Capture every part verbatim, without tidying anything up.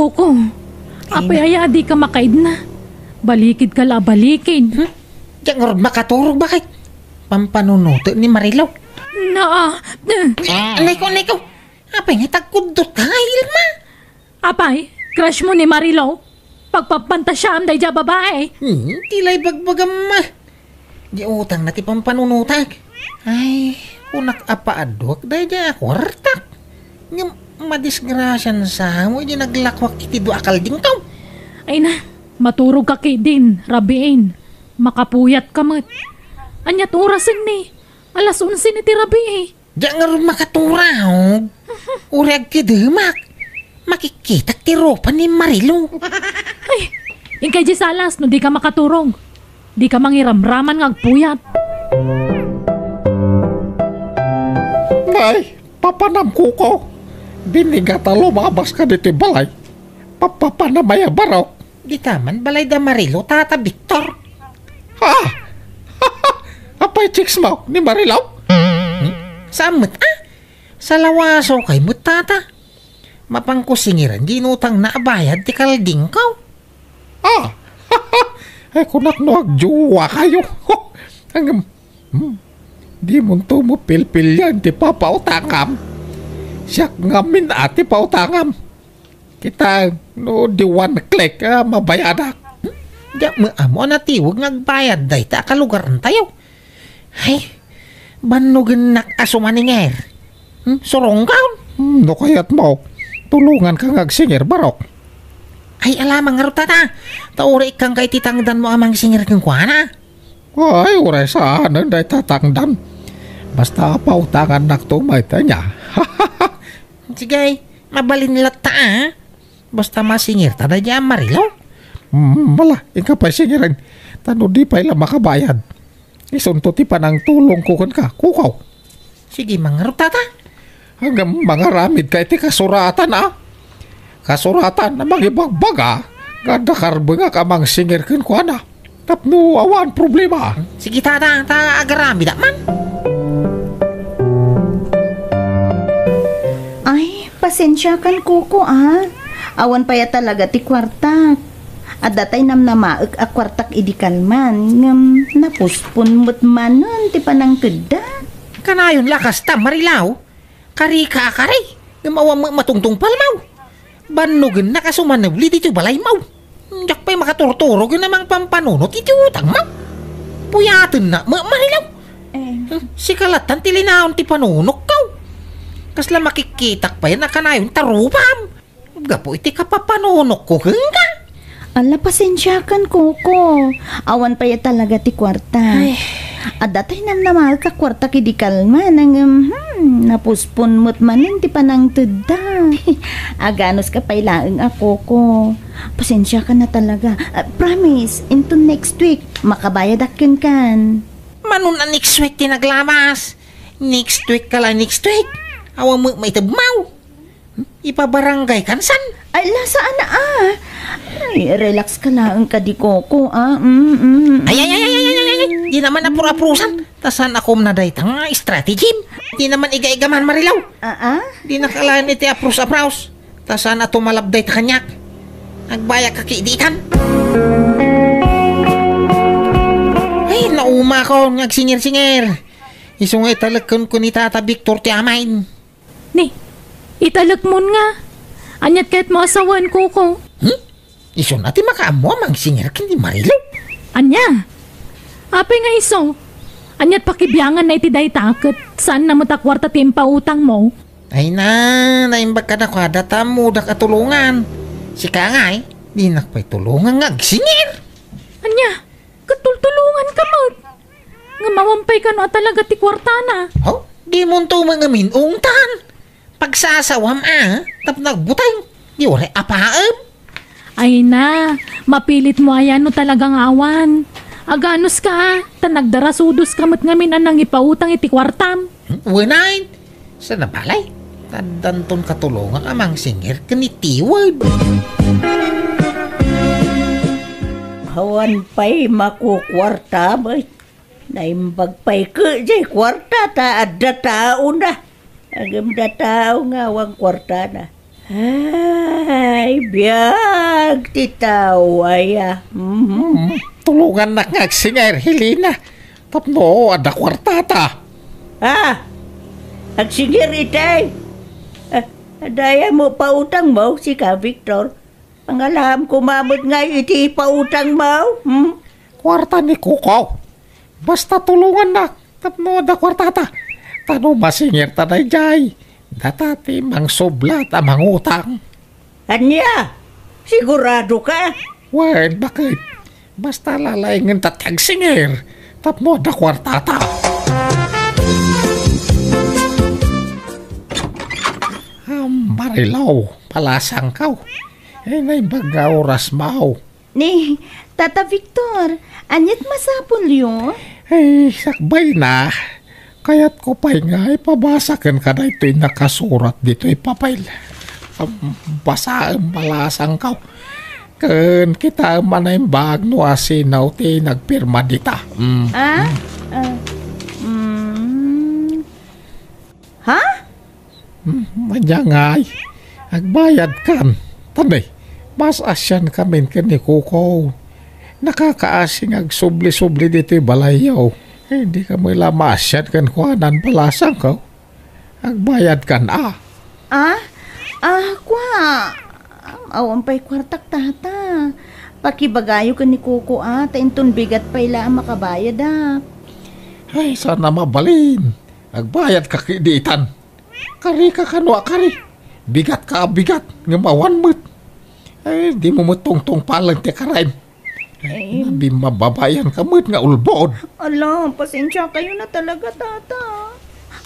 Koko, apay aya a dika makaidna? Balikidka la a balikid. Hmm? Diak ngarud makaturog, baket? Pampanunotek ni Marilaw. Naa. Eh, anay ko, anay ko. Apay nga itagkuddot ka nga, Irma? Apay, crush mo ni Marilaw? Pagpapantasiaam daydiay a babai? Hmm, ti la ibagbagam, ma. Di utangna ti pampanunotek. Ay, kunak a paaduak daydiay a kuartak. Ngem madisgrasian sa mo idi naglakuak iti dua a kaldingkaw. Ay na, maturogka ketdin, rabiin. Makapuyatka met. Aniat orasen ni? Alas onse ni ti rabii. Diak ngarud makaturog. Uray agkidemak. Makikkitak ti rupa ni Marilaw. Ay, inkay di salas no dika makaturog. Dika mangiramraman nga agpuyat. Nay, papanam, Koko. Binigat a lumabas ka ditoy balay. Papapanam aya, barok? Dita man balay da Marilaw, Tata Victor. Ha? Apay, chicks mo ni Marilaw? Hmm? Saan met, ah? Salawasawkay met, Tata. Mapanko singiran di inutangna a bayad ti kaldingkaw. Ah! Ay, kunak no agjowa kayo. Ang, hmm, di mo to mo pilpilian ti papautangam. Siak ngamin a ti pautangam. Kita, no, di one click, ah, mabayadak. Diak met ammo a natiweg nga agbayad dayta a kalugarantayo. Ay, bannogennak a sumaninget. Hmm, surongkaon? Hmm, no kayat mo, tulongan ka nga agsingir, barok. Ay, ala, mangarod, Tata. Ta uray ikkanka iti tangdanmo a mangsingir kenkuana. Ay, uray saanen dayta tangdan. Basta pautangannak to, mayta nia. Sige, mabalin latta, ah. Basta masingirta daydiay a Marilaw. Mm, bala, inka pay singiren. Ta no di pay la makabayad, isunto ti panangtulongko kenka, Koko. Sige, mangarod, Tata. Ngem mangaramidka iti kasuratan, a? Kasuratan a mangibagbaga nga adda karbengak a mangsingir kenkuana. Tapno awan problema. Sige, Tata, ta agaramidak man. Ay, pasensiakan, Koko, a. Awan pay a talaga ti kuartak. Adda tay namnamaek a kuartak idi kalman, ngem napuspon met manen ti panangtedda. Kanayon la kasta, Marilaw. Kari ka a kari, ngem awan met matungtungpalmaw. Bannogennak a sumanebli ditoy balaymaw. Diak pay makaturturog a mangpampanunot iti utangmaw. Puyatennak met, Marilaw. Eh. Sika lattan ti linaon ti panunokkaw. Kasla makikkitak pay a kanayon ta rupam. Gapu iti kapapanunokko kenka. Ala, pasensiakan, Koko. Awan pay a talaga ti kuarta. Ay. Adda tay namnamaek a kuarta idi kalman, ngem, hmm, napuspon met manen ti panangtedda. Aganuska pay laeng a, Koko. Pasensiakan a talaga. Ah, promise, into next week, makabayadak kenkan. Mano a next week ti naglamas? Next week ka la, next week. Awan met maitedmaw. Ipabarangay kan san? Ay, la, saan a, ah. Ay, relax ka laeng kadi, Koko, ah. Mm, mm, mm. Ay, ay, ay, ay, ay, ay, ay, ay. Di naman apur-apurusan. Ta saan a kumna dayta nga strategy? Di naman iga-igaman, Marilaw. Ah, ah? Di nakalayan iti aprus-aprus. Ta saan a tumalab dayta kaniak? Agbayak ka ki ditan. Ay, naumakon nga agsingir-singir. Isu nga italek kenko ni Tata Victor ti amayen. Ni, italekmon nga. Aniat kayatmo a sawen, Koko? Hmm? Isuna ti makaammo a mangsingir ken ni Marilaw? Ania? Apay nga isu? Aniat pakibianganna iti dayta ket saanna met a kuarta ti impautangmo? Ay na, naimbag kadakuada ta ammodak a tulongan. Sika ngay, dinak pay tulongan nga agsingir. Ania? Ket tultulonganka met. Ngem awan pay kano a talaga ti kuartana. Oh, dimonto met ngamin ungtan. Pagsasawam a, tapno agbuteng. Di uray apaem. Ay na, mapilitmo aya no talaga nga awan. Aganuska a, ta nagdarasudoska met ngamin a nangipautang iti kuartam. Hmm, wenay. Sana balay, addanton katulongan a mangsingir ken ni Tiwed. Awan pay makukuarta met. Naimbag pay ket jay kuarta ta adda taona. Ngem adda tao nga awan kuartana. Ay, Biag ti tao, aya. Mhm. Hmm, tulongannak nga agsingir, Helena. Tapno adda kuartata. Ah, agsingir itay. Ah, dayamo pautangmo, sika, Victor. Pangalaam ko met ngay iti pautangmo, hmm? Kuarta ni Kuko. Basta tulongannak tapno adda kuartata. Ta no masingirta daydiay, data ti mangsublat a mangutang. Ania? Sigurado ka? Wen, baket. Basta lalaingenta ti agsingir tapno adda kuartata. Ah, Marilaw, palasangkaw. Eh, naimbag nga oras, maw. Ni Tata Victor, aniat masapulyo? Ay, sakbay na. Kayatko pay nga ipabasa kenka daytoy nakasurat ditoy papel. Am, basaem, palasangkaw. Ken kitaem a naimbag no asino ti nagpirma dita. Mm. Ah? Ah, mm. Ha? Hmm, ania ngay, agbayadkan. Tani, mas asiankamin ken ni Kuko. Nakakaasi nga agsubli-subli ditoy balayyo. Eh, dika met la maasian kenkuana, palasangkaw. Agbayadkan, a. Ah? Ah, kua. Awan pay kuartak, tata. Pakibagayo ken ni Kuko, a, ta inton bigat pay la a makabayadak. Ay, saan a mabalin. Agbayadka kadi itan. Karika kano a kari. Bigatka a bigat, ngem awan met. Ay, dimo met tungtungpalen ti karaem. Ay, eh, nabimmababayanka met nga ulbod. Ala, pasensiakayo na talaga, tata.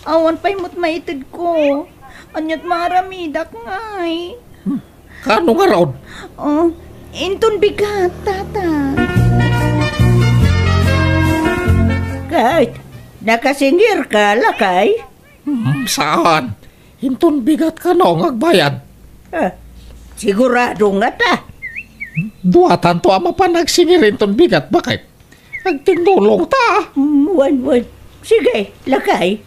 Awan pay met maitedko. Aniat maaramidak ngay? Hmm. Kano ngarud? Oh, inton bigat, tata. Ket, nakasingirka, lakay? Hmm, saan? Inton bigat kano nga agbayad? Ah, sigurado ngata. Duatanto a mapan agsingir inton bigat, baket? Agtindulongta. Mm, wen, wen. Sige, lakay.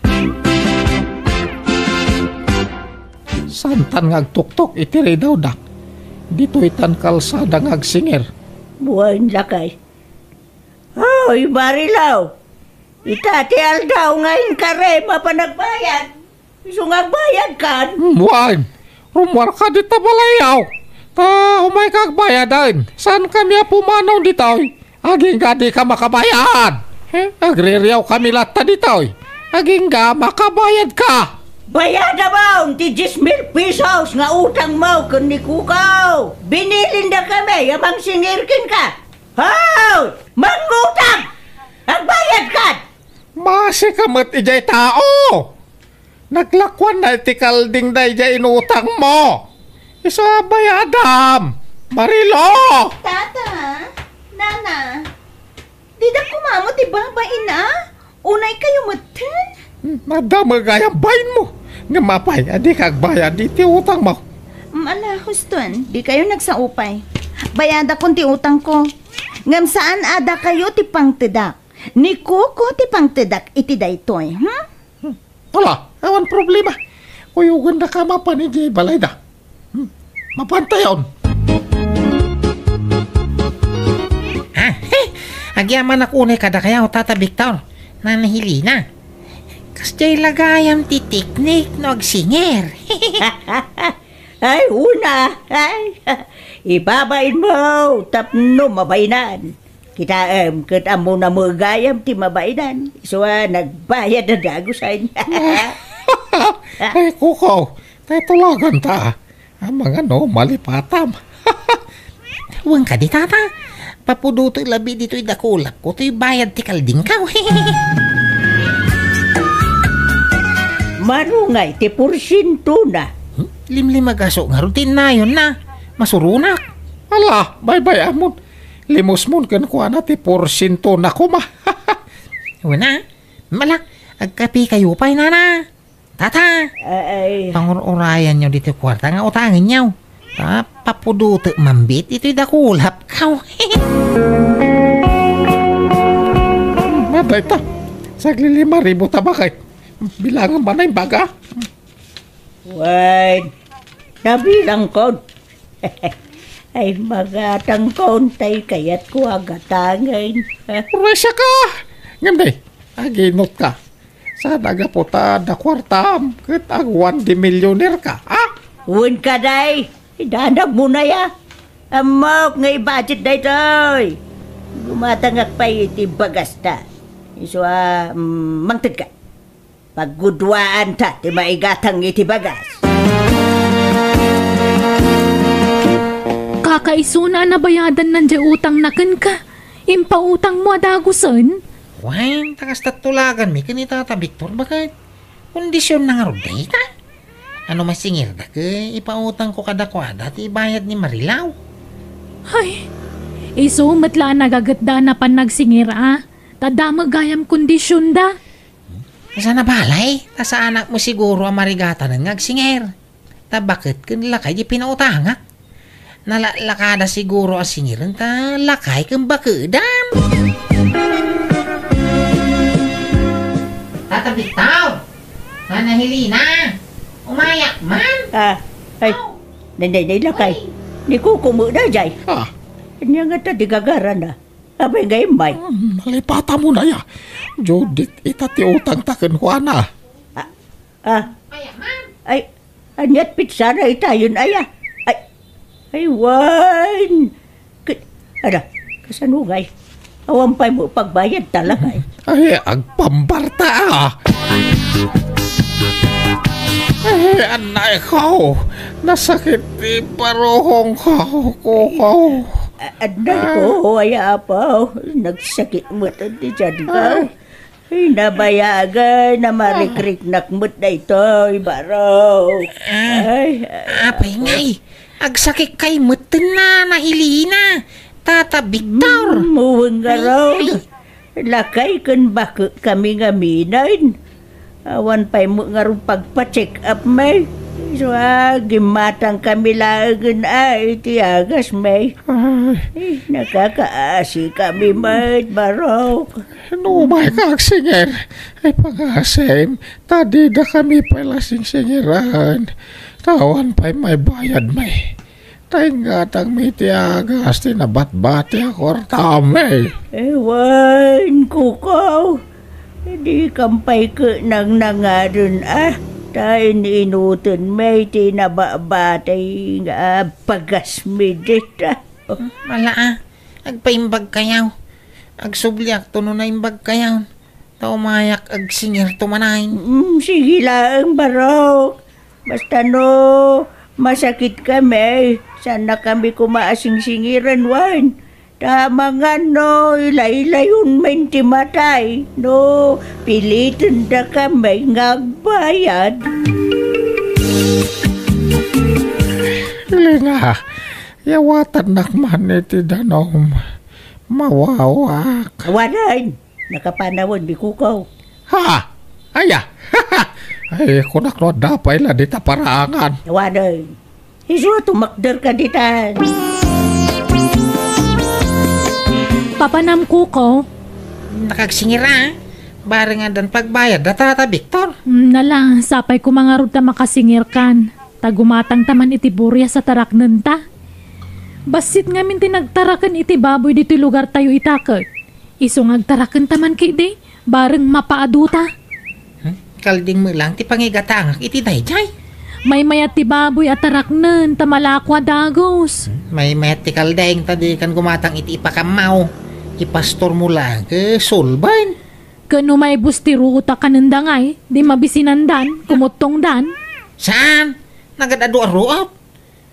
Saantan nga agtuktok iti ridawda. Ditoytan kalsada nga agsingir. Wen, lakay. Hoy, Marilaw! Ita ti aldaw nga inkarem a panagbayad. Isu nga agbayadkan? Hmm, wen. Rummuarka dita balayyo. Ta umayka agbayaden. Saankami a pumanaw ditoy. Agingga dika makabayad. Eh, agririawkami latta ditoy. Agingga makabayadka. Bayadam ti dies mil pesos nga utangmo ken ni Kuko. Binilindakami a mangsingir kenka. Hoy! Mangutang! Agbayadkan! Maasika met idiay tao! Naglakuanna iti kalding daydiay inutangmo. Isu a bayadam, Marilo! Tata, Nana, dida koma met ti babain a? Unay kayo metten? Hmm, adda met gayam bainmo. Ngem apay, a dika agbayad iti utangmo? Mm, ala, huston, di kayo nagsao pay. Bayadakon ti utangko. Ngem saan a dakayo ti pangtedak. Ni Kuko ti pangtedak iti daytoy, hmm? Hmm. Ala, awan problema. Kuyogandaka mapan idiay balayda. Hmm. Mapantayon. Ah, he! Agyamanak unay kadakayo, Tata Victor. Nana Helena. Kasdiay la gayam ti teknik no agsingir. Ay, una. Ay, ibabainmo tapno mabainan. Kitaem, ket ammona met gayam ti mabainan. Isu a nagbayad a dagusen. Ay, Kuko, tay tulaganta. Amangan no malipatam. Wen kadi, Tata. Papudotek labi ditoy dakulapko toy bayad ti kaldingko. Mano ngay ti porsientona? Hmm? Limlimagaso ngarud ti innayonna. Masuronak. Ala, baybay-amon. Limosmon kenkuana ti porsientona koma. Wen a. Ala, agkapekayo pay, Nana. Tata! Ay. Pangur-urayanyo ditoy kuarta nga utangenyo. Ta, papudotek mambit ditoy dakulapko. Matay ta. Saglilima ribu ta, baket. Bilangan ba na yung baga? Wen, nabilangkon. Ay, magatangkon tay kayatko a gatangen. Uray siaka! Ngem di, aginutka. Saan a gapu ta adda kuartam ket aguan di milyoner ka, a? Wen ka, day. Idanag mo na ya. Ammok nga i-budget daytoy. Gumatangak pay iti bagasta. Isu a, mm, mangted ka. Pagguduaanta ti maigatang iti bagas. Kakaisuna a nabayadannan diay utangna kenka. Impautangmo a dagusen? Wen, ta kasta tulaganmi ken ni Tata Victor, baket. Kondisionna ngarud dayta? Ano masingirda ket ipautangko kadakuada ti ibayad ni Marilaw? Ay, isu met la a nagagetda a napan nagsingir a, ta adda met gayam kondisionda. Saan a balay, ta saanak mo siguro a marigatanen nga agsingir. Ta baket ken lakay di pinautangak. Nalaklakada siguro a singiren ta lakay ken bakedam. Tata Victor! Nana Helena! Umayak man! Ah, ay, Aw! Nay, nay, nay, lakay. Ay. Ni Kuko mo na, jay. Ah. Anya nga ta di gagarana? Apay nga immay? Hmm, nalipatan mo na ya. Judith, ita ti utang ta ken Juana. Ah, ah. Ay, aniat pitsara itayon aya? Ay, ay, wan. K-, ada, kasano ngay? Awan pay mo pagbayad talaga, eh. Ay, agpambarta, ah. Ay, anay ko. Nasakit ti paruhong ko, Kuko. A-, anay ko, ay, apo. Nagsakit mo ti tiyan ko. Ah. Ay, nabayagan, namarikriknak met daytoy, baro. Ah, ay, apay ngay, agsakit kay met ti nana Helena, Tata Victor. Mm, wen ngarud. Ay. Lakay ken bakek kami ngamin. Awan pay met ngarud pagpa-check up, may. So, ah, gimmatang kami laengen, ah, iti agas, may. Ay. Eh, nakakaasi kami met, barok. No, may kagsingir. Ay, pangasim, ta dida kami pay la singsingiran. Ta awan pay maibayad, may. Ta inggatangmi ti agas ti nabatbati a kuartam, may. Ewan, Kuko. Di kam pay ket nangnangaden, ah. Ta in-inuten, may, ti nabatbati nga bagasmi dita. Ala, ah. Agpaimbag kayaw. Agsubliak to no naimbag kayaw. Ta umayak agsingir to manay. Mm, sige laeng, barok. Basta no masakit kami, saan na kami koma a singsingiran wen. Ta amangan no ilaylayon men ti matay, no piliten da kami nga agbayad. Helena, yawatannak man iti danum. Mawawak. Awanen, nakapanawen ni Kuko. Ha? Aya? Ay, kunak no adda pay la dita paraangan. Awanen. Isu a tumakder ka ditan. Papanam, Kuko. Nakagsingira, ah. Bareng addan pagbayad da Tata Victor. Mm, nala, sapay koma ngarud ta makasingirkan. Ta gumatang ta man iti burias a taraknenta. Bassit ngamin ti nagtaraken iti baboy ditoy lugartayo ita ket. Isu nga agtarakenta man ketdi, bareng mapaaduta. Hmm? Kalding met lang ti pangigatangak iti daydiay. Maymayat ti baboy a taraknen ta malako a dagus. Hmm? Maymayat ti kalding ta dikan gumatang iti ipakammaw. Ipastormo lang ket sulben. Ken no maibus ti ruot a kanenda ngay, di mabisinandan, kumuttongdan. Saan? Nagad-adu a ruot?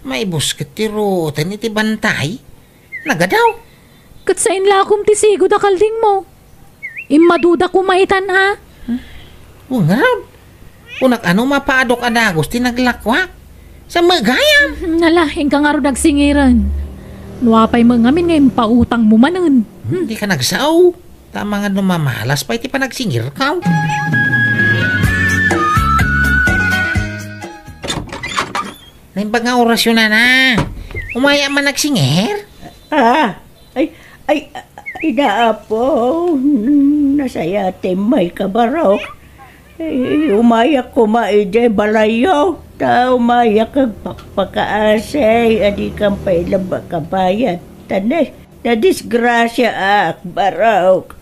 Maibus ket ti ruoten iti bantay? Nagadaw. Ket sain la a kum ti sigud a kaldingmo. Immaduda koma itan a. Hmm? Wen ngarud. Kunak ano mapaadok a dagus ti naglakuak. Sa met gayam. Hmm, nala, inka ngarud agsingiren. No apay met ngamin nga impautangmo manen. Hmm, di ka nagsao. Ta amangan no mamalas pay ti panagsingirkaw. Naimbag nga orasyon, nana. Umay man nagsingir? Ah, ay, ay, ay, naapo. Nasayatem, may kabarok. Eh, umayak koma idiay balayyo. Ta umayak agpakpakaasi, a dikan pay la makabayad. Ta na, nadisgrasiaak, Barok.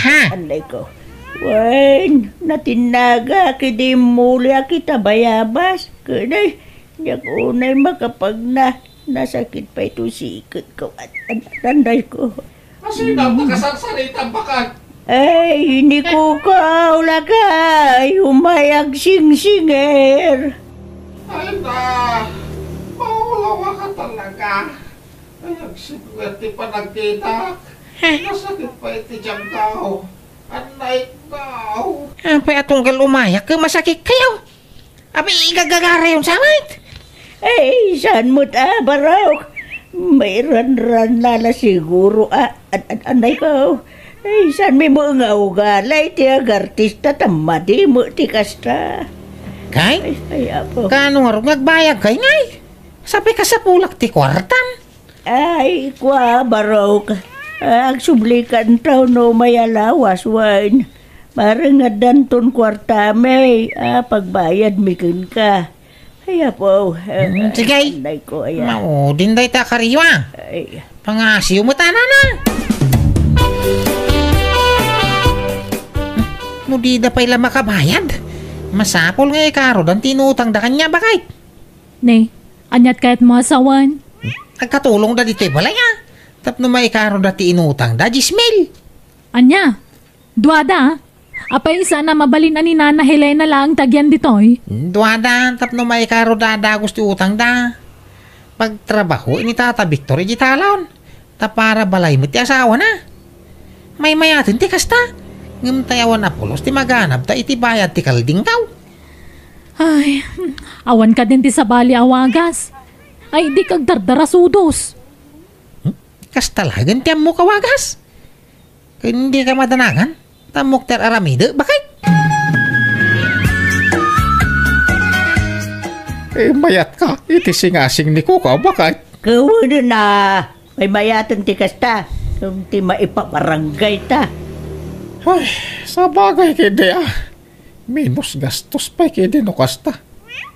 Ha? Anday ko. Wen, natinnagak idi immuliak ita bayabas. Ket ay, diak unay makapagna. Nasakit pay to siketko. An-, an-, anday ko. Asino ti kasarsarita, baket? Ay, ni Kuko, lakay, umay agsingsingir. Ay na, maulawa ka talaga. Ay, agsingsingir ti panagkitak. Nasakit pay ti tiangko. Anay ko. Apay a tunggal umayak, masakit kayo. Abi, igagagarayon sa met? Ay, saan met a, Barok? Mairanran la siguro a, an-, an-, anay ko. Ay, saan mi met nga ugali ti agartista ta madi met ti kasta? Kay? Ay, ay, apo. Kaano nga rugag bayag kay ngay? Sapay kasapulak ti kuartam. Ay, kua, Barok. Agsublikanto no may alawas wen. Mareng addanton kuartami a pagbayadmi kenka. Ay, apo. Mm, sige. Anday ko, aya. Maudin dayta kariwa. Ay. Pangasiw met a, nana. No dida pay la makabayad, masapul nga ikarodan ti inutangda kaniak, baket. Ne, aniat kayatmo a sawen? Agkatulongda ditoy balay, a. Tapno maikaroda ti inutangda, dies mil. Ania? Duada? Apay saan a mabalin a ni Nana Helena laeng ti agian ditoy? Duada, tapno maikaroda a dagus ti utangda. Pagtrabaho ni Tata Victor iti talon. Ta para balay met ti asawana. Maymayaten ti kasta. Ngem tay awan a pulos ti maganabda iti bayad ti kaldingko. Ay, awan kadin ti sabali a wagas. Ay, dika agdardarasudos. Hmm? Kasta laeng ti ammok a wagas? Ken dika madanagan? Ta ammok ti ar-aramidek, baket. Eh, mayatka iti singasing ni Kuko, baket. Kawanen a, maymayaten ti kasta, ken ti maipabarangay ta. Ay, sabagay ketdi a. Menos gastos pay ketdi no kasta.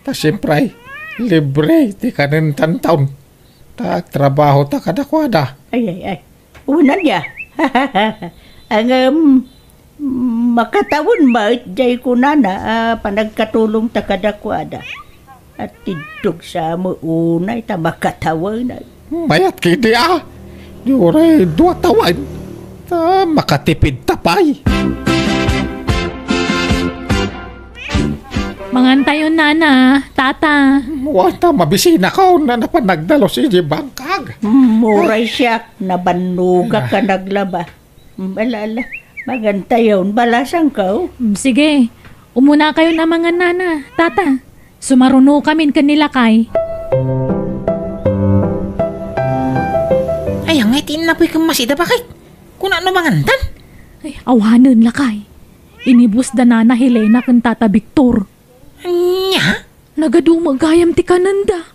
Ta siempre, libre ti kanentanton. Ta agtrabaho ta kadakuada. Ay, ay, ay. Unan ya. Ngem, makatawen met jay kunana a panagkatulongta kadakuada. At tiddog sa mo unay ta makatawen. Mayat ketdi a. Di uray dua tawen. Ta makatipid ta pay. Mangantayon, nana, tata. Wen ta mabisinakon a napan nagdalus iti bangkag. Mm, uray siak, nabannogak a naglaba. Mm, ala, ala, mangantayon, balasangko. Mm, sige, umunakayon a mangan, nana, tata. Sumarunokamin ken ni lakay. Ay, angay ti innapoy ken masida, baket? Kuna no mangantan? Ay, awanen, lakay. Inibusda nana Helena ken tata Victor. Ania? Nagadu met gayam ti kanenda.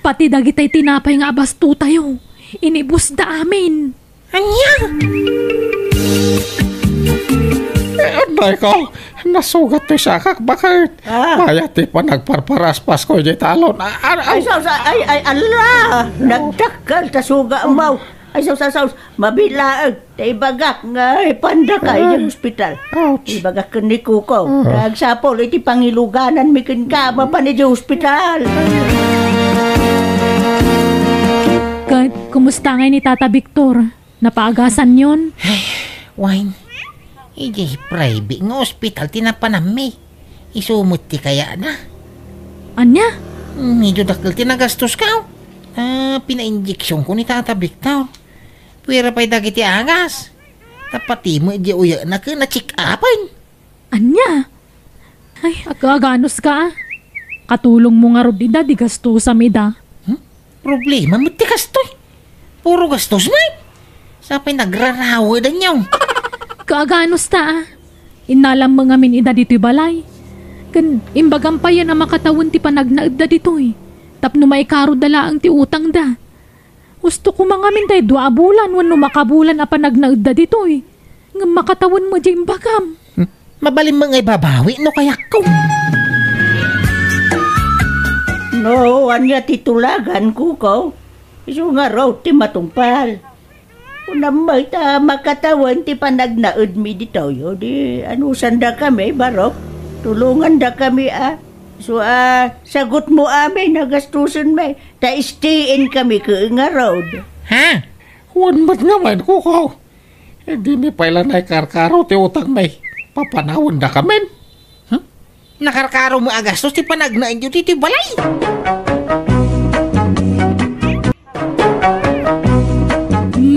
Pati dagitay tinapay nga abastotayo, inibusda amin. Ania? Eh, anay ko, nasugat ti sakak, baket. Ah. Mayat ti panagparparaspasko iti talon. Ah, ah, ah. Ay, sa, sa, ay, ay, ala! Nagdakkel ta suga mo. Ay, sa, sa, sa, mabilaeg. Ta ibagak nga ipandaka iti ospital. Ouch. Ibagak ken ni Kuko. Ah. Agsapul iti pangilugananmi kenka mapan iti ospital. Ket, kumusta ngay ni Tata Victor? Napaagasanyon? Ay, wen. Idiay private nga ospital ti napananmi. Isu met ti kayatna. Ania? Medyo dakkel ti nagastosko. Ah, pinainjeksionko ni Tata Victor. Puera pay dagiti agas. Ta pati met di uyekna ket na-check-upen. Ania? Ay, agkaganuska a. Katulongmo ngarud ida, di gastosam ida. Hmm? Problema met ti kastoy. Puro gastos met. Sapay nagrarawedanyo. Kaganusta a. Innalam met ngamin ida ditoy balay. Ken imbagam payen a makatawen ti panagnaedda ditoy. Tapno maikarodda laeng ti utangda. Gusto koma ngamin tay dua a bulan wenno makabulan a panagnaedda ditoy. Ngem makatawen met diay imbagam. Hmm? Mabalin met nga ibabawi no kayatko. No, ania ti tulagan, Kuko? Isu ngarud ti matungpal. Kunam met ta makatawen ti panagnaedmi ditoy, o di anusandakami, Barok? Tulongandakami, a. Isu a, sagutmo amin a gastusenmi, ta stay-in kami ket ngarud. Ha? Wen met ngamin, Kuko. Eh, dimi pay la naikarkaro ti utangmi. Papanawendakamin. Hmm? Nakarkaro met a gastos ti panagnaedyo ditoy balay.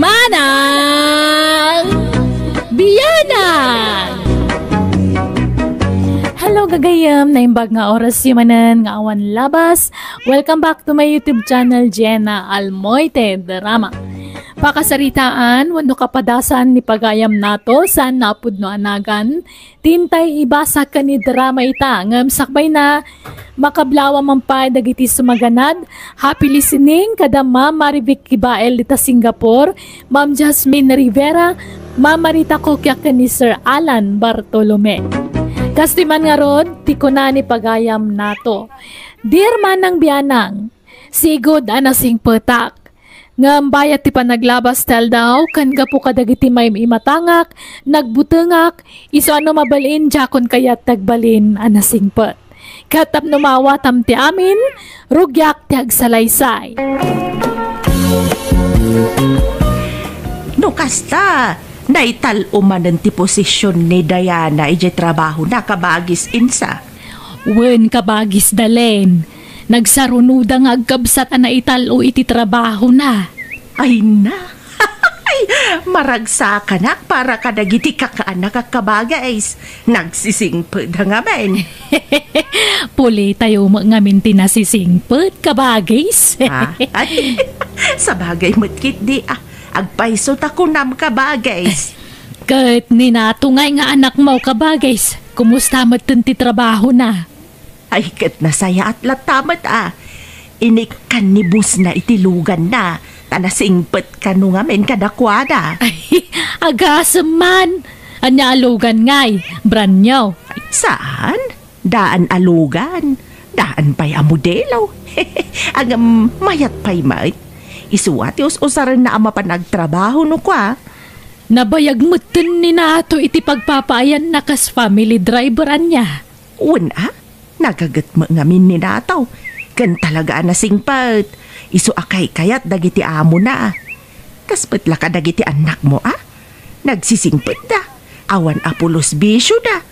Manang Bianang! Hello, gagayem! Naimbag nga orasyo manen nga awan labas. Welcome back to my YouTube channel, Jenna Almoite Drama. Pakasaritaan wenno kapadasan ni pagayamnato, saan nga pudno a nagan, ti intay ibasa ken idrama ita, ngem sakbayna, makablaaw man pay dagiti sumaganad. Happy listening kada Ma'am Marivic Kibael dita Singapore, Ma'am Jasmine Rivera, Ma'am Marita Coquia ken ni Sir Alan Bartolome. Kastoy man ngarud ti kuna ni pagayamnato, "Dear Manang Bianang, sigud a nasingpetak. Ngem bayat ti panaglabas ti aldaw, ken gapu kadagiti maim-imatangak, nagbutengak, isu a no mabalin, diakon kayat ti agbalin a nasingpet. Ket tapno maawatam ti amin, rugiak ti agsalaysay." No kasta, naital-o manen ti posision ni Diana idiay trabahona, kabagis Insa. Wen, kabagis Dalen. Nagsarunoda nga agkabsat a naital-o iti trabahona. Ay na! Ay, maragsakanak para kadagiti kakaanak a kabagis. Nagsisingpetda ngamin. Pulitayo met ngamin ti nasisingpet, kabagis. Ah, ay, sabagay met ketdi, ah. Agpayso ta kunam, kabagis. Ket ni Nato ngay nga anakmo, kabagis, kumusta metten ti trabahona? Ay, ket nasayaat latta met a. Inikkan ni bossna iti luganna, ta nasingpet kano ngamin kadakuada. Ay, agasem man! Ania a lugan ngay? Brand new? Saan? Daan a lugan. Daan pay a modelo. Ngem mayat pay met. Isu a ti us-usarenna a mapan agtrabaho no kua. Nabayag metten ni Nato iti pagpapaayanna kas family driver ania. Wen a, nagaget met ngamin ni Nato. Ken talaga a nasingpet. Isu a kaykayat dagiti amona. Kas met la kadagiti annakmo a? Nagsisingpetda. Awan a pulos bisioda.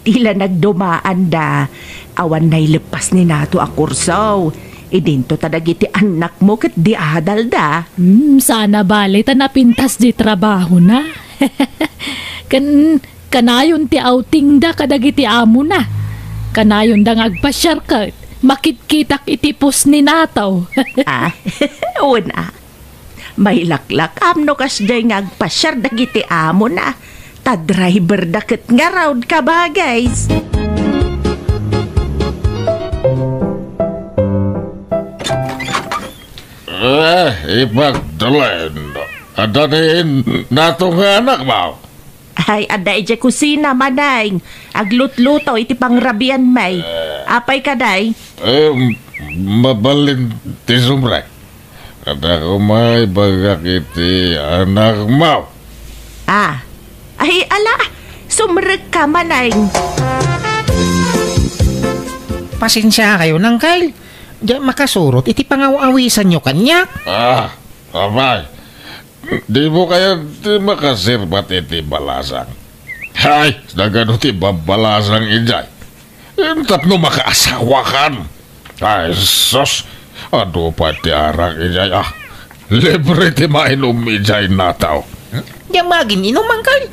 Ti la nagdumaanda. Awan naileppas ni Nato a kurso. Idinto ta dagiti annakmo ket di adalda. Hmm, sana bale ta napintas di trabahona. Ken kanayon ti outingda kadagiti amona. Kanayonda nga agpasiar ket makitkitak iti pos ni Nato. Ah, wen a. Mailaklakam no kasdiay nga agpasiar dagiti amona. Ta driverda ket ngarud, kabagis. Eh, Ipagdalen. Adda ni Nato nga anakmo? Ay, adda idiay kusina, Maneng. Aglutluto iti pangrabianmi. Apay kadi? Eh, mabalin ti sumrek. Adda koma ibagak iti anakmo. Ah. Ay, ala, sumrekka, Maneng. Pasensiakayon, Uncle. Diak makasurot iti pangaw-awisanyo kaniak. Ah, apay. Dimo kayat ti makaserbat iti balasang? Hay, nagano ti babbalasang idiay? Tapno makaasawakan. Ay, sus! Adu pay ti arak idiay, ah. Libre ti mainum idiay, Nato. Diak maagin-inum, Uncle.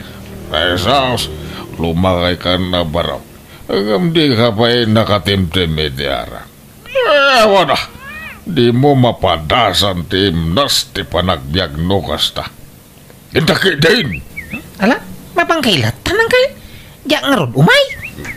Ay, sus! Lumakaykan a barok. Ngem dika pay nakatimtim iti arak. Eh, awan a. Dimo mapadasan ti imnas ti panagbiag no kasta. Inta ketdin. Ala, mapankay latta, Uncle. Diak ngarud umay.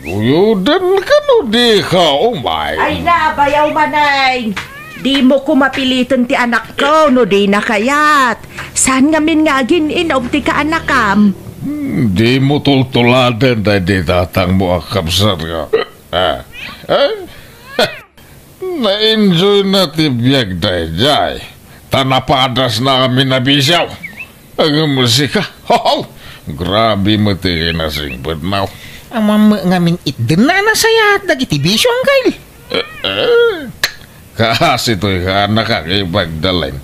Uyodan kano dika umay. Ay na, bayaw, Maneng. Dimo koma piliten ti anakko no dina kayat. Saan ngamin nga agin-inum ti kaanakam? Hmm, dimo tultuladen daydi tatangmo a kabsat nga. Ah, eh? Na-enjoy na ti biag daydiay. Ta napadas na amin a bisio. Agmusika. Hoho! Grabe met ti kinasingpetmo. Ammom ngamin itden na nasayaat dagiti bisio, Angkel. Eh, eh. Kaasi toy kaanakak, Ipag Dalen.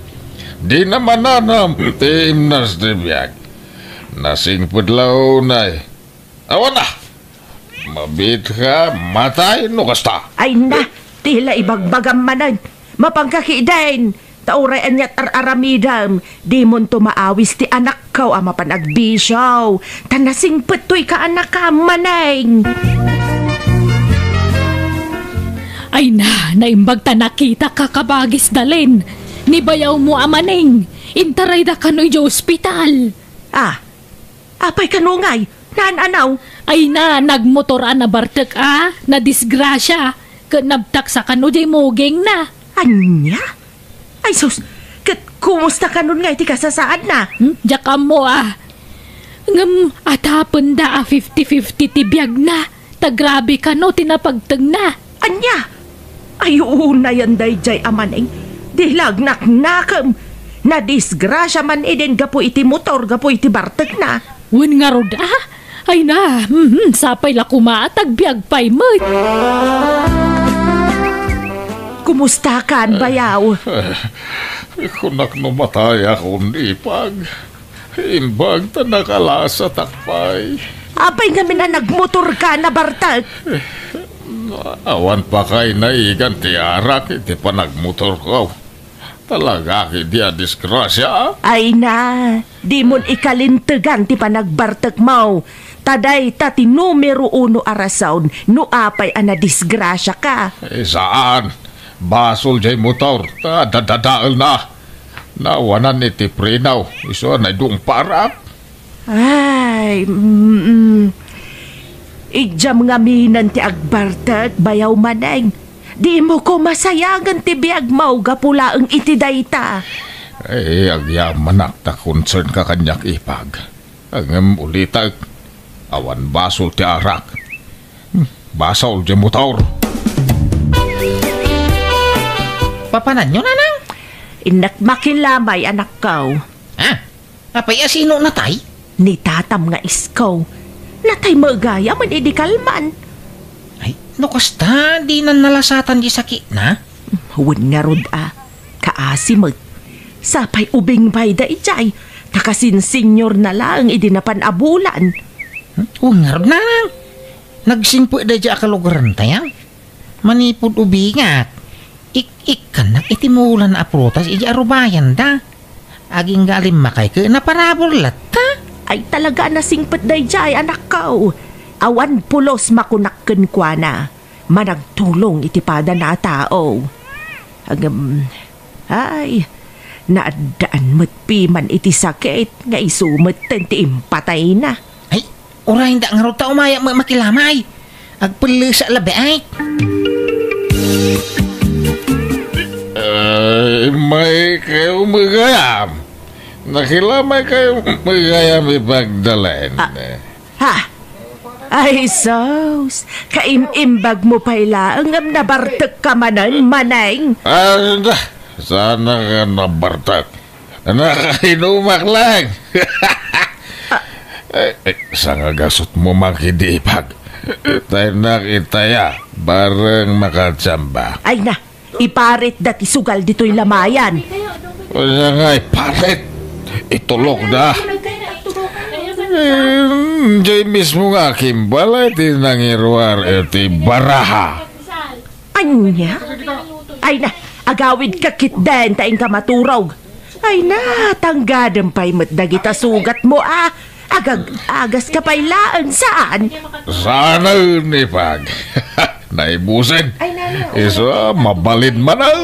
Di na mananam ti imnas ti biag. Nasingpet la unay. Awan na! Mabiitka, matay no kasta. Ay na, ti la ibagbagam manen. Mapanka ketdin, ta uray ania't ar-aramidem, dimonto maawis ti anakko a mapan agbisio, ta nasingpet toy kaanakam, Maneng. Ay na, naimbag ta nakitak, Kabagis Dalen. Ni bayawmo a Maneng, intarayda kano idiay ospital. Ah, apay kano ngay? Naan-anaw? Ay na, nagmotor a nabartek a nadisgrasia, ket nabtaksa kano diay mugingna. Ania? Ay sus, ket kumusta kanon ngay ti kasasaadna? Hmm? Diak ammo a. Ngem atapenda a fifty fifty ti biagna, ta grabe kano ti napagtengna. Ania? Ay, unayen daydiay a Maneng. Di la naknakem. Nadisgrasia man idi gapu iti motor, gapu iti bartekna. Wen ngarud a? Ay na, mhm, sapay la koma ta agbiag pay met. Kumustakan, bayaw? Kunak no matayakon, Ipag. Imbag ta nakalasatak pay. Apay ngamin a nagmotorka a nabartek? Awan pa kay naigan ti arak iti panagmotorko. Talaga ketdi a disgrasia? Ay na, dimon ikalintegan ti panagbartekmo. Ta dayta ti numero uno a rason no apay a nadisgrasiaka. Eh, saan? Basol diay motor ta dadadaelna. Nawanan iti preno, isu a naidungparak. Ay, mm, idiam ngaminen ti agbartek, bayaw Maneng. Dimo koma sayangen ti biagmo gapu laeng iti dayta. Eh, agyamanak ta concernka kaniak, Ipag. Ngem ulitek, awan basol ti arak. Hmm, basol diay motor. Papananyo, nanang? Innak makilamay, anakko. Ah, apay a sino natay? Ni tatam nga isko. Natay met gayam idi kalman. Ay, no kasta, dinan nalasatan ti sakitna? Wen ngarud a, kaasi met. Sapay ubing pay daydiay, ta kasin-senior na laeng idi napan a bulan. Hmm? O ngarud, nanang, nagsingpet daydiay a kalugarantayo. Manipud ubingak, ik-ikkannak iti mulan a prutas idi arubayanda. Agingga a limmakay ket naparabur latta. Ay talaga a nasingpet daydiay, anakko. Awan pulos makunak kenkuana. Managtulong iti padana a tao. Ngem, ay, naaddaan met piman iti sakit nga isu metten ti impatayna. Ay, urayenda ngarud ta umayak met makilamay. Agpellesa labi ay. Ay, may kayo met gayam. Nakilamay kayo met gayam, Ipag Dalen. Ah, Ha? Ay, sus! Kaim-imbagmo pay laeng ngem nabartekka manen, Maneng. Ah, da, sana nga nabartek. Nakainumak lang. Eh, eh, sangagasutmo man kidi, Ipag. Tayo nakitaya, bareng makachamba. Ay na, iparitda ti sugal ditoy lamayan. Ania nga iparit? Itulokda. Eh, diay mismo nga akimbal ti nangiruar iti baraha. Ania? Ay na, agawidka ketdin ta inka maturog. Ay na, tanggadem pay met dagita sugatmo a. Agag-agaska pay laeng, saan? Saan, Ipag? Naibusen. Ay, nana. Isu a, mabalin man a.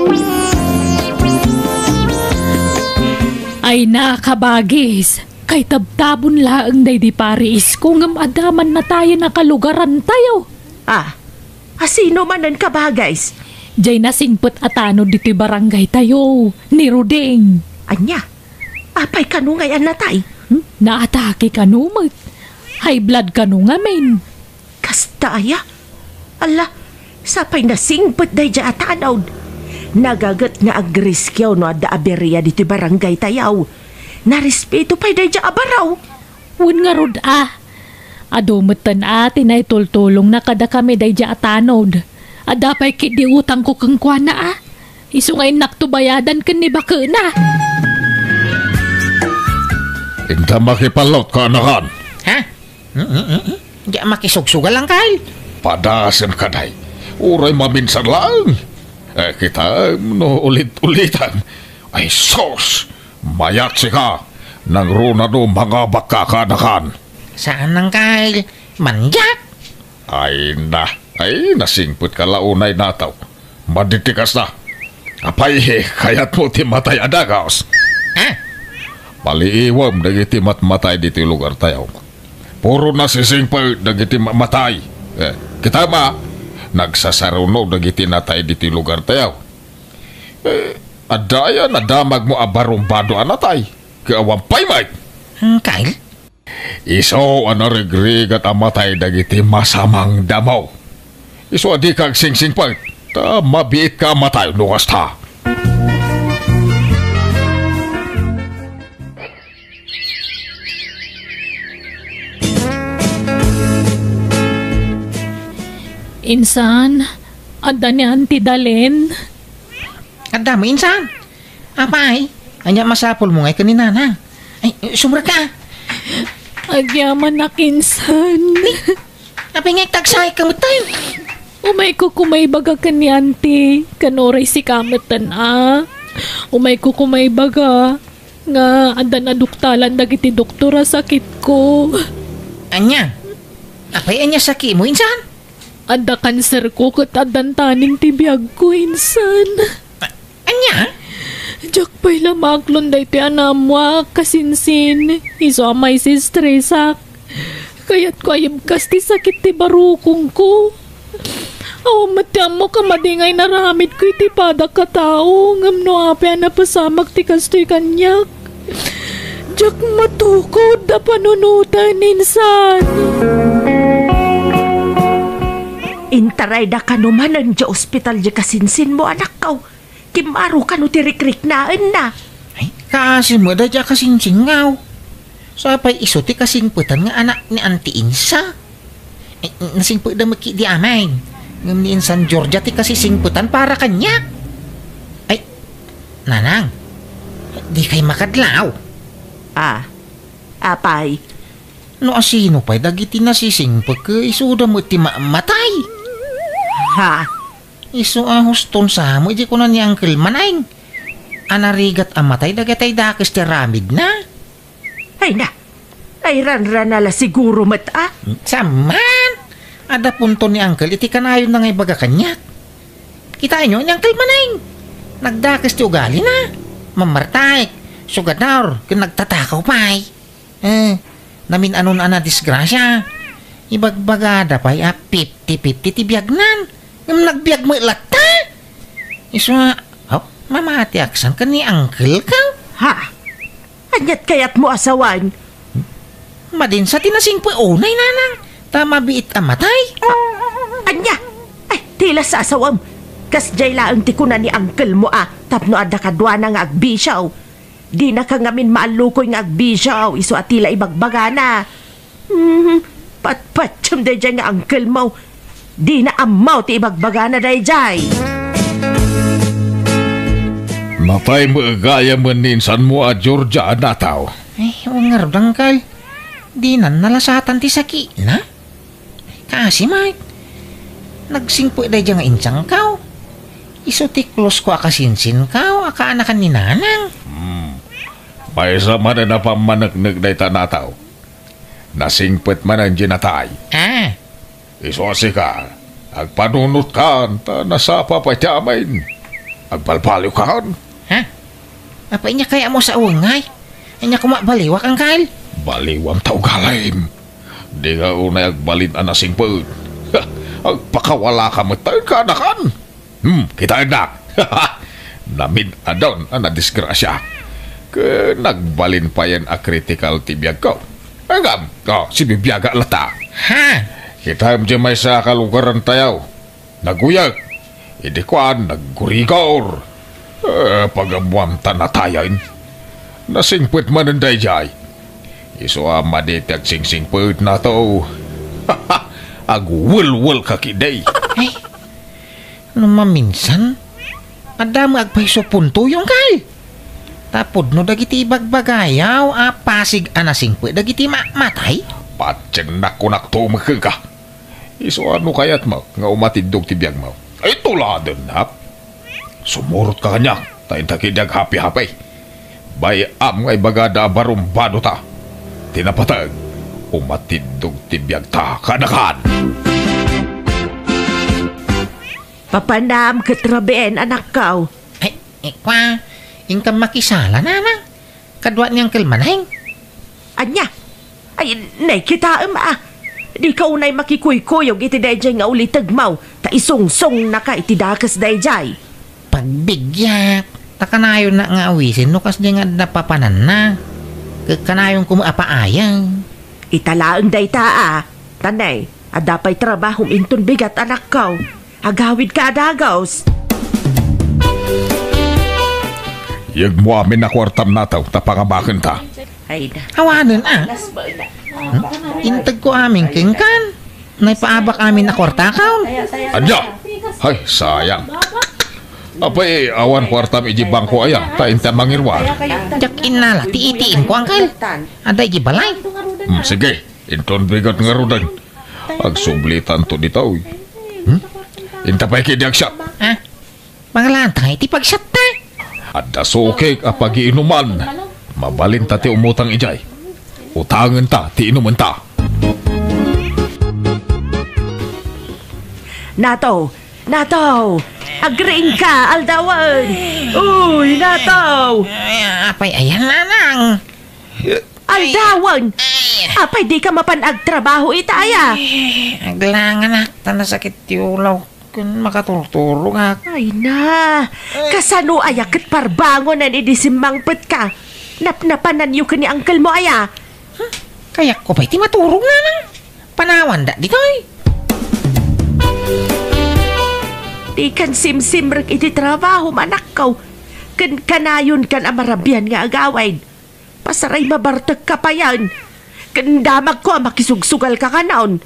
Ay na, kabagis. Kaitabtabon laeng daydi pari isko ngem adda man natayen a kalugarantayo. Ah, asino manen, kabagis? Diay nasingpet a tanod ditoy barangaytayo, ni Ruding. Ania? Apay kano ngay a natay? Hmm? Naatake kano met. high blood kano ngamin. Kasta aya? Ala, sapay nasingpet daydiay a tanod. Nagaget nga agriskiaw no adda aberia ditoy barangaytayo. Narespeto pay daydiay a baro. Wen ngarud a. Adu metten a ti naitultulongna kadakami daydiay a tanod. Adda pay ketdi utangko kenkuana a. Isu nga innakto bayadan ken ni bakena. Inta makipallot, kaanakan. Ha? Mm, mm, mm, mm. Diak makisugsugal, Angkel. Padasem kadi. Uray maminsan laeng. Eh, kitaem no ulit-ulitan. Ay, sus! Mayat sika! Nangruna no mangabakka, kaanakan. Saan, Angkel? Mandiak? Ay na, ay, nasingpetka la unay, nataw. Madi ti kasta. Apay, kayatmo ti matay a dagus? Ha? Maliiwem dagiti matmatay ditoy lugartayo. Puro nasisingpet dagiti ma-, matay. Eh, kitaem a, nagsasaruno dagiti natay ditoy lugartayo. Eh, adda aya nadamagmo a barumbado a natay? Ket awan pay met. Angkel? Isu a narigrigat a matay dagiti masamang damo. Isu a dika agsingsingpet, ta mabiitka a matay no kasta. Insan, adda ni Auntie Dalen? Adda met, insan. Apay, ania masapulmo ngay ken ni Nanang? Ay, sumrekka. Agyamanak, insan. Apay nga agtagsayka metten? Umayko koma ibaga ken ni Auntie, ken uray sika metten a. Umayko koma ibaga nga addan aduktalan dagiti doktor a sakitko. Ania? Apay, ania sakitmo, insan? Adda kanserko ket addan tanin ti biagko, insan. A-, ania? Diak pay la maaklon daytoy a naammoak, kasinsin. Isu a maisistresak. Kayatko a ibkas ti sakit ti barukongko. Awan met ti ammok a madi nga inaramidko iti padak a tao, ngem no apay a napasamak ti kastoy kaniak? Diak matukod a panunoten, insan. Intarayda kano manen idiay ospital diay kasinsinmo, anakko. Kimmaro kano ti rikriknaenna. Ay, kaasi met daydiay a kasinsinko. Sapay isu ti kasingpetan nga anak ni Auntie Insa. Ay, nasingpetda met ketdi amin. Ngem ni Insan Georgia ti kasisingpetan para kaniak. Ay, Nanang, dikay makadlaw? Ah, apay? No asino pay dagiti nasisingpet ket isuda met ti ma-, matay? Ha? Isu a huston sa met idi kuna ni Uncle Maneng a narigat a matay dagiti dakes ti aramidna. Ay na, ay ranrana la siguro met a. Saan man? Adda punto ni Uncle iti kanayonna nga ibaga kaniak. Kitaenyo ni Uncle Maneng. Nagdakes ti ugalina. Mammartaek, sugador, ken nagtatakaw pay. Eh, namin-anon a nadisgrasia. Ibagbagada pay a fifty fifty ti biagnan. Ngem nagbiag met latta. Isu a, oh, mamatiak san ken ni uncle-ko? Ha? Ania't kayatmo a sawen? Madin sa ti nasingpet unay, Nanang, ta mabiit a matay. Ania? Ay, ti la sa asawem. Kasdiay laeng ti kuna ni uncle-mo a tapno adda kaduana nga agbisio. Dinaka ngamin maallukoy nga agbisio, isu a ti la ibagbagana. Hmm, patpatiem daydiay nga uncle-mo. Dina ammo ti ibagbagana daydiay. Natay met gayamen ni insanmo a Georgia a nataw. Ay, ngarud, uncle. Dinan nalasatan ti sakitna? Kaasi met. Nagsingpet daydiay nga insangko. Isu ti close-ko a kasinsinko a kaanakan ni Nanang. Hmm. Maysa manen a pammaneknek dayta nataw. Nasingpet manen diay natay. Ah. Isu a sika, agpanunotkan, ta nasapa pay ti amin. Agbalbaliwkan. Ha? Apay, ania kayatmo a sawen ngay? Ania koma a baliwak, uncle? Baliwam ta ugalim. Dika unay agbalin a nasingpet. Ha, agpakawalaka met ta kaanakan. Hmm, kitaennak. Namin-anon a nadisgrasia. Ken nagbalin payen a critical ti biagko. Agam, oh, sibibiaga latta. Ha? Kitaem diay maysa a kalugarantayo. Naguyek. Idi kuan, naggurigor. Eh, pagammuam ta natayen. Nasingpet manen daydiay. Isu a madi ti agsingsingpet, Nato. Agwelwel ka kidi. Ay, no maminsan, adda met agpayso puntoyo, angkel. Ta pudno dagiti ibagbagayo a pasig a nasingpet dagiti ma-, matay. Patiennak, kunak to met kenka. Isu a no kayatmo nga umatiddog ti biagmo, ay tuladennak. Sumurotka kaniak, ta inta ketdi aghapi-hapi. Bay-am nga ibagada a barumbadota. Ti napateg, umatiddog ti biagta kadakan. Papanam ket rabien, anakko. Ay, ikwa, inkam makisala, nanang. Kadua ni Uncle Maneng. Ania? Ay, nay, kitaem, a. Dika unay makikuykuyog iti daydiay nga ulitegmo, ta isungsungnaka iti dakes daydiay. Pagbigyak, ta kanayonnak nga awisen no kasdiay nga adda papananna. Ket kanayonko met a paayeng. Ita laeng dayta, a. Ta nay, adda pay trabahom inton bigat, anakko. Agawidka a dagus. Yegmo amin a kuartam, Nato, ta pangamakenta. Ay na. Awanen, a. Integko amin kenkan. Naipaabak amin a kuartakaw. Ania? Ay, sayang. Apay, awan kuartam iti bangko aya, ta inta mangiruar. Diak innala ti ATM ko, angkel. Adda iti balay. Hmm, sige, inton bigat ngaruden. Agsublitanto ditoy. Hmm? Inta pay ketdi agsiat. Ah, mangalaanta iti pagsiatta. Adda sukik a pagiinuman. Mabalinta ti umutang idiay. Utangenta ti inumenta. Nato! Nato! Agriingka, aldawen! Uy, Nato! Ay, apay ayan, nanang? Aldawen! Ay. Apay dika mapan agtrabaho ita aya? Ay, aglanganak, ta nasakit ti ulaw ken makaturturogak. Ay na, kasano aya ket parbangonen idi simmangpetka? Napnapananyo ken ni angkelmo aya? Hmm? Kayatko pay ti maturog, nanang. Panawanda ditoy. Dikan simsimrek iti trabahom, anakko. Ken kanayonkan a marabian nga agawid. Pasaray mabartekka payen. Ken damagko a makisugsugalka kanon.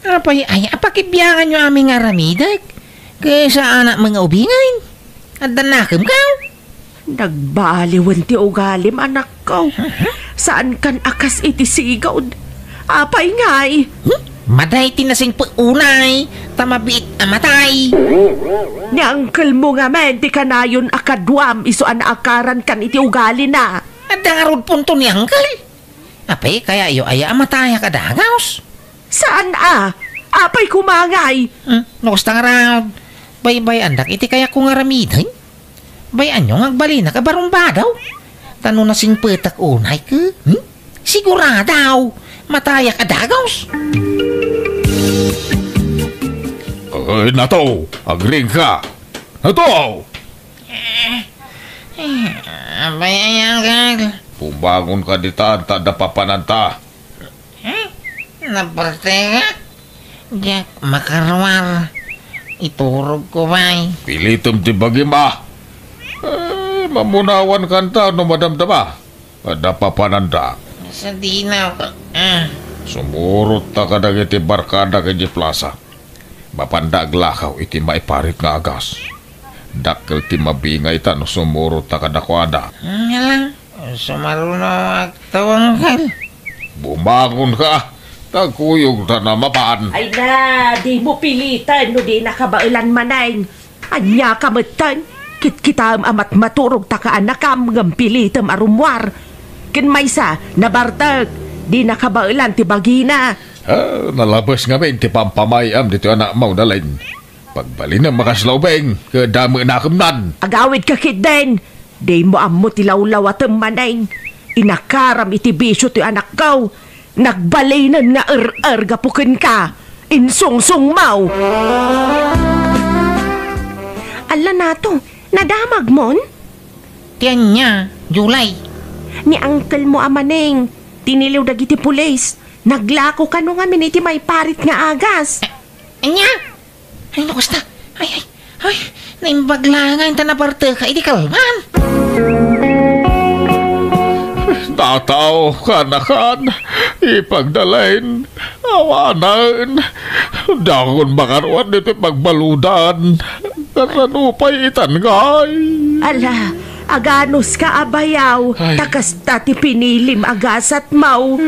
Apay aya a pakibianganyo amin nga aramidek? Ket saanak met nga ubingen. Adda nakemkaw? Nagbaliwen ti ugalim, anakko. Saankan a kas iti sigud. Apay ngay? Hmm? Maday ti nasingpet unay, ta mabiit a matay. Ni angkelmo ngamin ti kanayon a kaduam isu a naakarankan iti ugalina. Adda ngarud punto ni angkel. Apay, kayayo aya a matayak a dagus? Saan a? Apay koma ngay? Hmm, no kasta ngarud, baybay-andak iti kayatko nga aramiden. Bay-anyo nga agbalinak a barumbado. Ta no nasingpetak unay ket, hmm? Sigurado, matayak a dagus. Ay, Nato, agriingka. Nato! Bay-am, angkel. Bumangonka ditan, ta adda papananta. Hmm? Nabartekak? Diak makaruar. Iturogko pay. Pilitem ti bagim a. Eh, mamunawankanta no madamdama. Adda papananta. Sadino. Ah. Sumurotta kadagiti barkadak idiay plasa. Mapanda aglakaw iti maiparit nga agas. Dakkel ti mabingayta no sumurotta kadakuada. Nga lang, sumaruno agtawangkal. Bumangonka, ta kuyogta a mapan. Ay na, dimo piliten no dinaka baelan, Maneng. Aniaka metten, kitkitaem a matmaturogtaka a nakam ngem pilitem a rummuar. Ken maysa, nabartek, dinaka baelan ti bagina. Ah, nalabes ngamin ti pampamay-am ditoy anakmo, Dalin. Pagbalinem a kasla ubing, ket damo nakemnan. Agawidka ketdin, dimo ammo ti lawlawatem, Maneng. Inakaram iti bisio ti anakko. Nagbalinen nga er-er gapu kenka. Insungsongmo. Alla, Nato, nadamagmon? Ti ania, Julie? Ni angkelmo a Maneng. Tiniliw dagiti pulis. Naglako kano ngamin iti maiparit nga agas. Ania? Ay, no kasta. Ay, ay, ay, naimbag la nga inta naparteka iti kalman. Tataw, kanakan, ipagdalain, awanen, dakon makaruan ditoy pagbaludan. Kasano pay itan ngay? Ala, aganos ka a bayaw, Ay. ta kasta ti pinilim a gasat maw.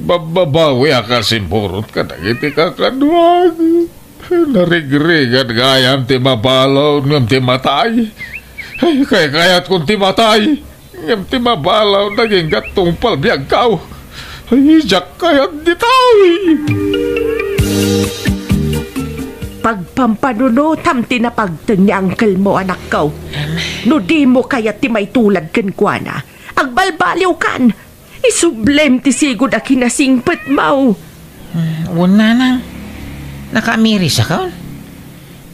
Bababawi a kasimburot kadagiti kakaduag. Narigrigat gayam ti mabalaw ngem ti matay. Ay, kaykayatkon ti matay. Ngem ti mabalaw nagingga tungpal biagkaw. Ay, diak kayat ditoy. Pagpampanunotam ti napagteng ni angkelmo, anakko. No dimo kayat ti maitulad kenkuana, agbalbaliwkan. Isublem ti sigud a kinasingpetmo. Hmm, wen, nanang. Nakaamirisakon.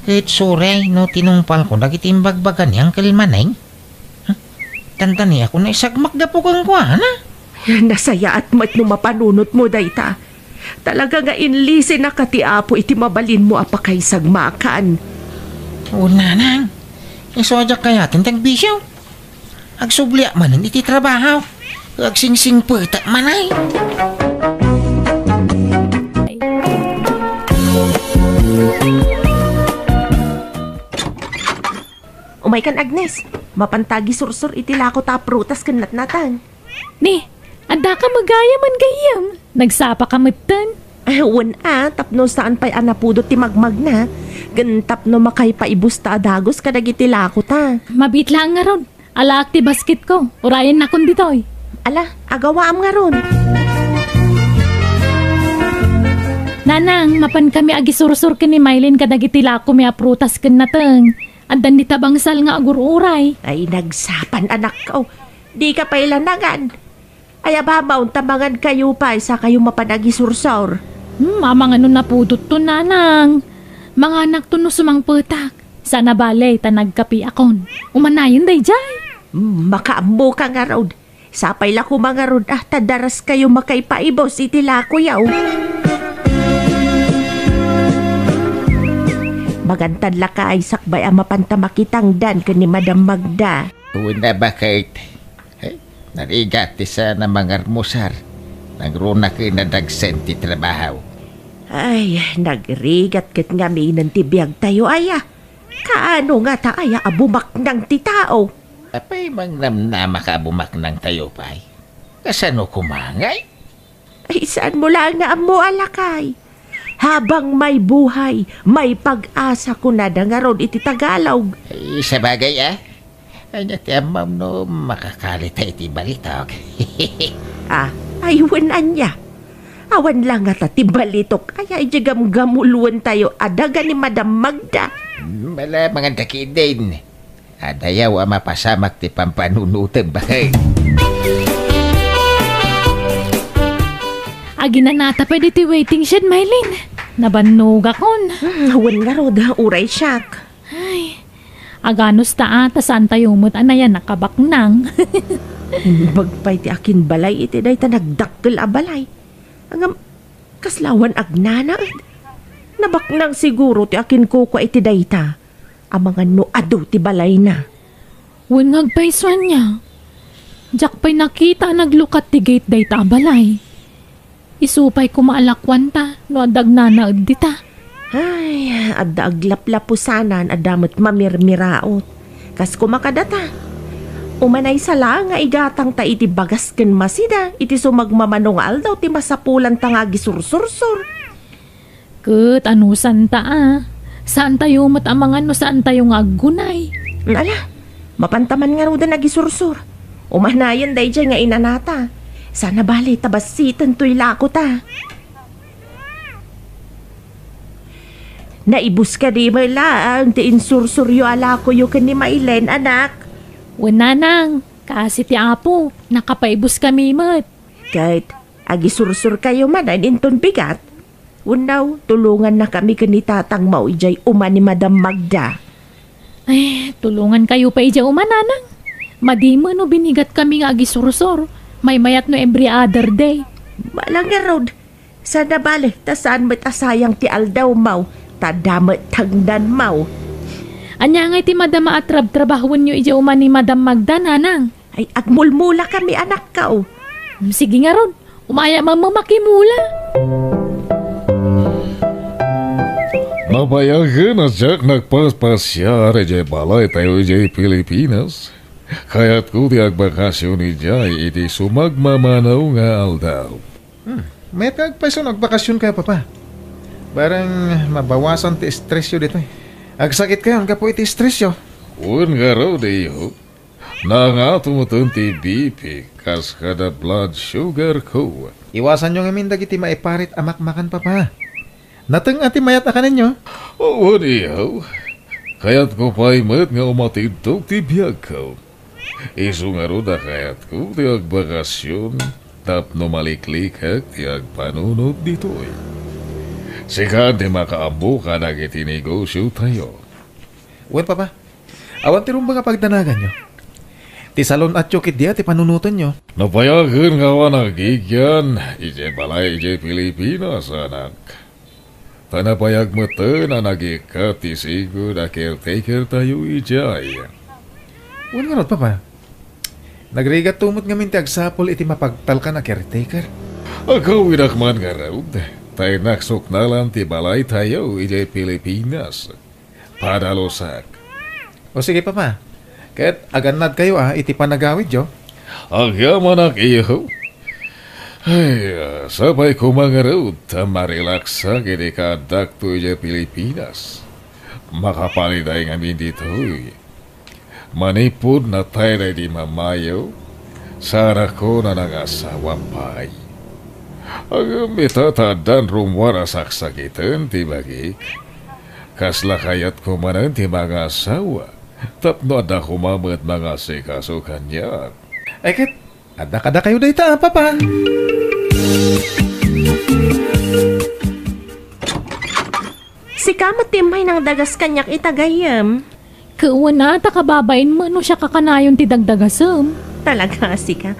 Ket suray no tinungpalko dagiti imbagbaga ni Uncle Maneng. Huh? Dandaniakon a isagmak gapu kenkuana. Nasayaat met no mapanunotmo dayta. Talaga nga inlisinaka ti Apo iti mabalinmo a pakaisagmakan. Wen, nanang. Isu a diak kayaten ti agbisio. Agsubliak manen iti trabaho. Agsingsingpetak manay. Umaykan, Agnes. Mapanta agisursor iti lako ta prutas ken natnateng. Ni, addaka met gayam. Nagsapaka metten? Ah, wen a, tapno saan pay a napudot ti magmagna, ken tapno makaipaibus ta a dagus kadagiti lako ta. Mabiit laeng ngarud. Alaak ti basketko. Urayennakon ditoy. Ala, agawaam ngarud. Nanang, mapankami agisursor ken ni Maylin kadagiti lakomi a prutas ken nateng. Addan dita bangsal nga agur-uray. Ay, nagsapan, anakko. Dika pay la nangan. Ay, a, bambaw, ta mangankayo pay, sakayo mapan agisursor. Hmm, amangan no napudotton, nanang. Manganakton no sumangpetak. Saan a bale, ta nagkapiakon. Umanayon daydiay. Hmm, makaammoka ngarud. Sapay la koma ngarud, ah, ta daraskayo makaipaibus iti lakoyo. Magantan lakay, sakbay a mapanta makitangdan ken ni Madam Magda. Una, baket. Ay, narigat ti saan a mangarmusar. Nangruna ken nadagsen ti trabaho. Ay, nagrigat ket ngaminen ti biagtayo, aya. Kaano ngata, aya, a bumaknang ti tao? Apay, mangnamnamaka a bumaknangtayo pay? Kasano koma ngay? Ay, saanmo laeng nga ammo a lakay? Habang may buhay, may pag-asa, kunada ngarud iti Tagalog. Ay, sabagay, ah. Ania ti ammom no makakalita iti balitok? Ah, ay, wen ania. Awan la ngata ti balitok. Ay, ay, di gamgamuloentayo a daga ni Madam Magda. Mala, manganda ketdin. Adayaw a mapasamak ti pampanunotem, baket. Aginanata pay ditoy waiting shed, Maylin. Nabannogakon. Hmm, wen ngarud, uray siak. Ay, aganos ta a, ta saantayo met a nayanak a baknang. Imbag pay ti akinbalay iti dayta nagdakkel a balay. Ngem, kasla awan agnanaed. Nabaknang siguro ti akinkukua iti dayta. Amangan no adu ti balayna. Wen nga agpayso ania. Diak pay nakita a naglukat ti gate dayta a balay. Isu pay koma a lakuanta no adda agnanaed dita. Ay, adda aglaplapusanan, adda met mamirmiraot. Kas koma kadata. Umanaysa laeng nga igatangta iti bagas ken masida iti sumagmamano nga aldaw ti masapulanta nga agisursursor. Ket anusanta a, saantayo met a mangan no saantayo nga aggunay. Ala, mapanta man ngaruden agisursor. Umanayon daydiay nga inanata. Saan a bale ta bassiten toy lakota. Naibus kadi met laeng ti insursuryo a lakoyo ken ni Mailen, anak? Wen, nanang, kaasi ti Apo, nakapaibus kami met. Ket agisursurkayo manen inton bigat? Wenno, tulongannakami ken ni tatangmo idiay uma ni Madam Magda. Ay, tulongankayo pay idiay uma, nanang. Madi met no binigatkami nga agisursor. Maymayat no every other day. Ala ngarud, saan a bale, ta saan met a sayang ti aldawmaw, ta adda met tangdanmaw. Ania ngay ti madama a trabtrabahuenyo idiay uma ni Madam Magda, nanang? Ay, agmulmulakami, anakko. Hmm, sige ngarud, umayak man makimula. Napayagen a diak nagpaspasiar idiay balaytayo idiay Pilipinas. Kayatko ti agbakasyon idiay iti sumagmamano nga aldaw. Hmm. Mayat nga agpayso no agbakasyon kayo, Papa. Bareng mabawasan ti estresyo ditoy. Agsakit kayo gapu iti estresyo. Wen ngarud, iho. Nangato metten ti B P kas kada blood sugar ko. Iwasanyo ngamin dagiti maiparit a makmakan, Papa. Nateng a ti mayat a kanenyo? Wen, iho. Kayatko pay met nga umatidto ti biagko. Isu ngarud a kayatko ti agbakasyon tapno maliklikek ti agpanunot ditoy. Sika ti makaammo kadagiti negosyotayo. Wen, Papa. Awan ti rumbeng a pagdanaganyo. Ti salon-atyo ketdi a ti panunotenyo. Napayagen nga awan agigian idiay balay idiay Pilipinas, anak. Ta nabayag metten a nagikkat ti sigud a caretakertayo idiay. Wen ngarud, Papa. Nagrigatto met ngamin ti agsapul iti mapagtalkan a caretaker. Agawidak man ngarud, ta innak suknalan ti balaytayo idiay Pilipinas. Padalusak. O sige, Papa. Ket agannadkayo a iti panagawidyo. Agyamanak, iho. Ay, sapay koma ngarud ta marilaksak iti kaaddakto idiay Pilipinas. Makapaliday ngamin ditoy. Manipud natay daydi mamayo, sarakon a nangasawa pay. Ngem ita ta addan rummuar a saksakiten ti bagik. Kasla kayatko manen ti mangasawa, tapno adda koma met mangasikaso kaniak. Ay ket, adda kadakayo dayta, a, Papa. Sika met ti immay nangdagas kaniak ita gayyem. Ket wen a, ta kababain met no siak a kanayon ti dagdagasem. Talaga, sika.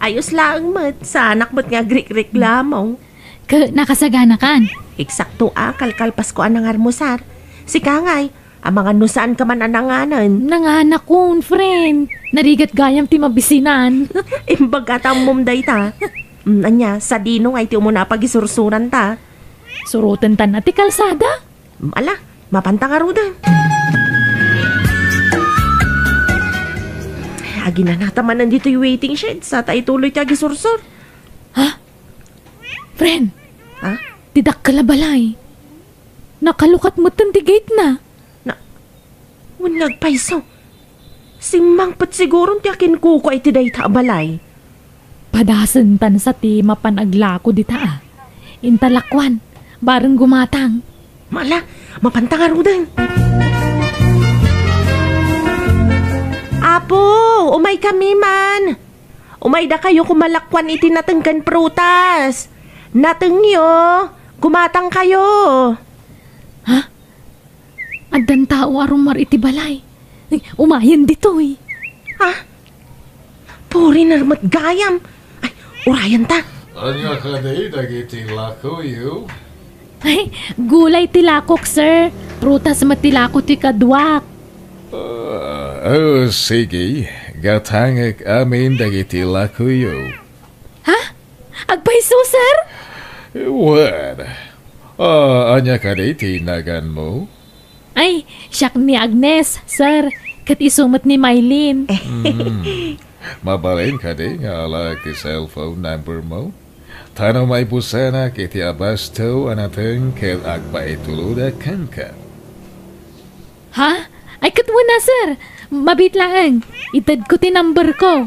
Ayos laeng met, saanak met nga agrikreklamo. Ket nakasaganakan. Eksakto a, kalkalpasko a nangarmusar. Sika ngay, amangan no saanka man a nanganen. Nanganakon, friend. Narigat gayam ti mabisinan. Imbag a ta ammom dayta. Mm, ania, sadino ngay ti umuna a pagisursuranta? Surotenta ti kalsada. Mm, ala, mapanta ngaruden. Aginanata manen ditoy waiting shed, sa ta ituloy ti agisursur. Ha? Friend, Ha? Ti dakkel a balay. Nakalukat metten ti gate na. Na, wen nga agpayso. Simmangpet siguron ti akinkukua iti dayta a balay. Padasentan sa ti mapan aglako dita a. Inta lakuan, bareng gumatang. Mala, mapanta ngaruden. Apo, umaykami man. Umaydakayo koma lakuan iti nateng ken prutas. Natengyo, gumatangkayo. Ha? Addan tao a rummuar iti balay. Ay, umayen ditoy. Ha? Puriner met gayam. Ay, urayenta. Ania kadi dagiti lakoyo? Ay, gulay ti lakok, sir. Prutas met ti lako ti kaduak. Ah, oh, sige. Gatangek amin dagiti lakoyo. Ha? Agpayso, sir? Wen. Ah, ania kadi ti naganmo? Ay, siak ni Agnes, sir. Ket isu met ni Mylene. Hmm. Mabalin kadi nga alaek ti cellphone number mo? Ta no maibusanak iti abasto a nateng ket agpaitulodak kenka. Ha? Ay, ket wen a, sir. Mabiit laeng. Itedko ti number ko.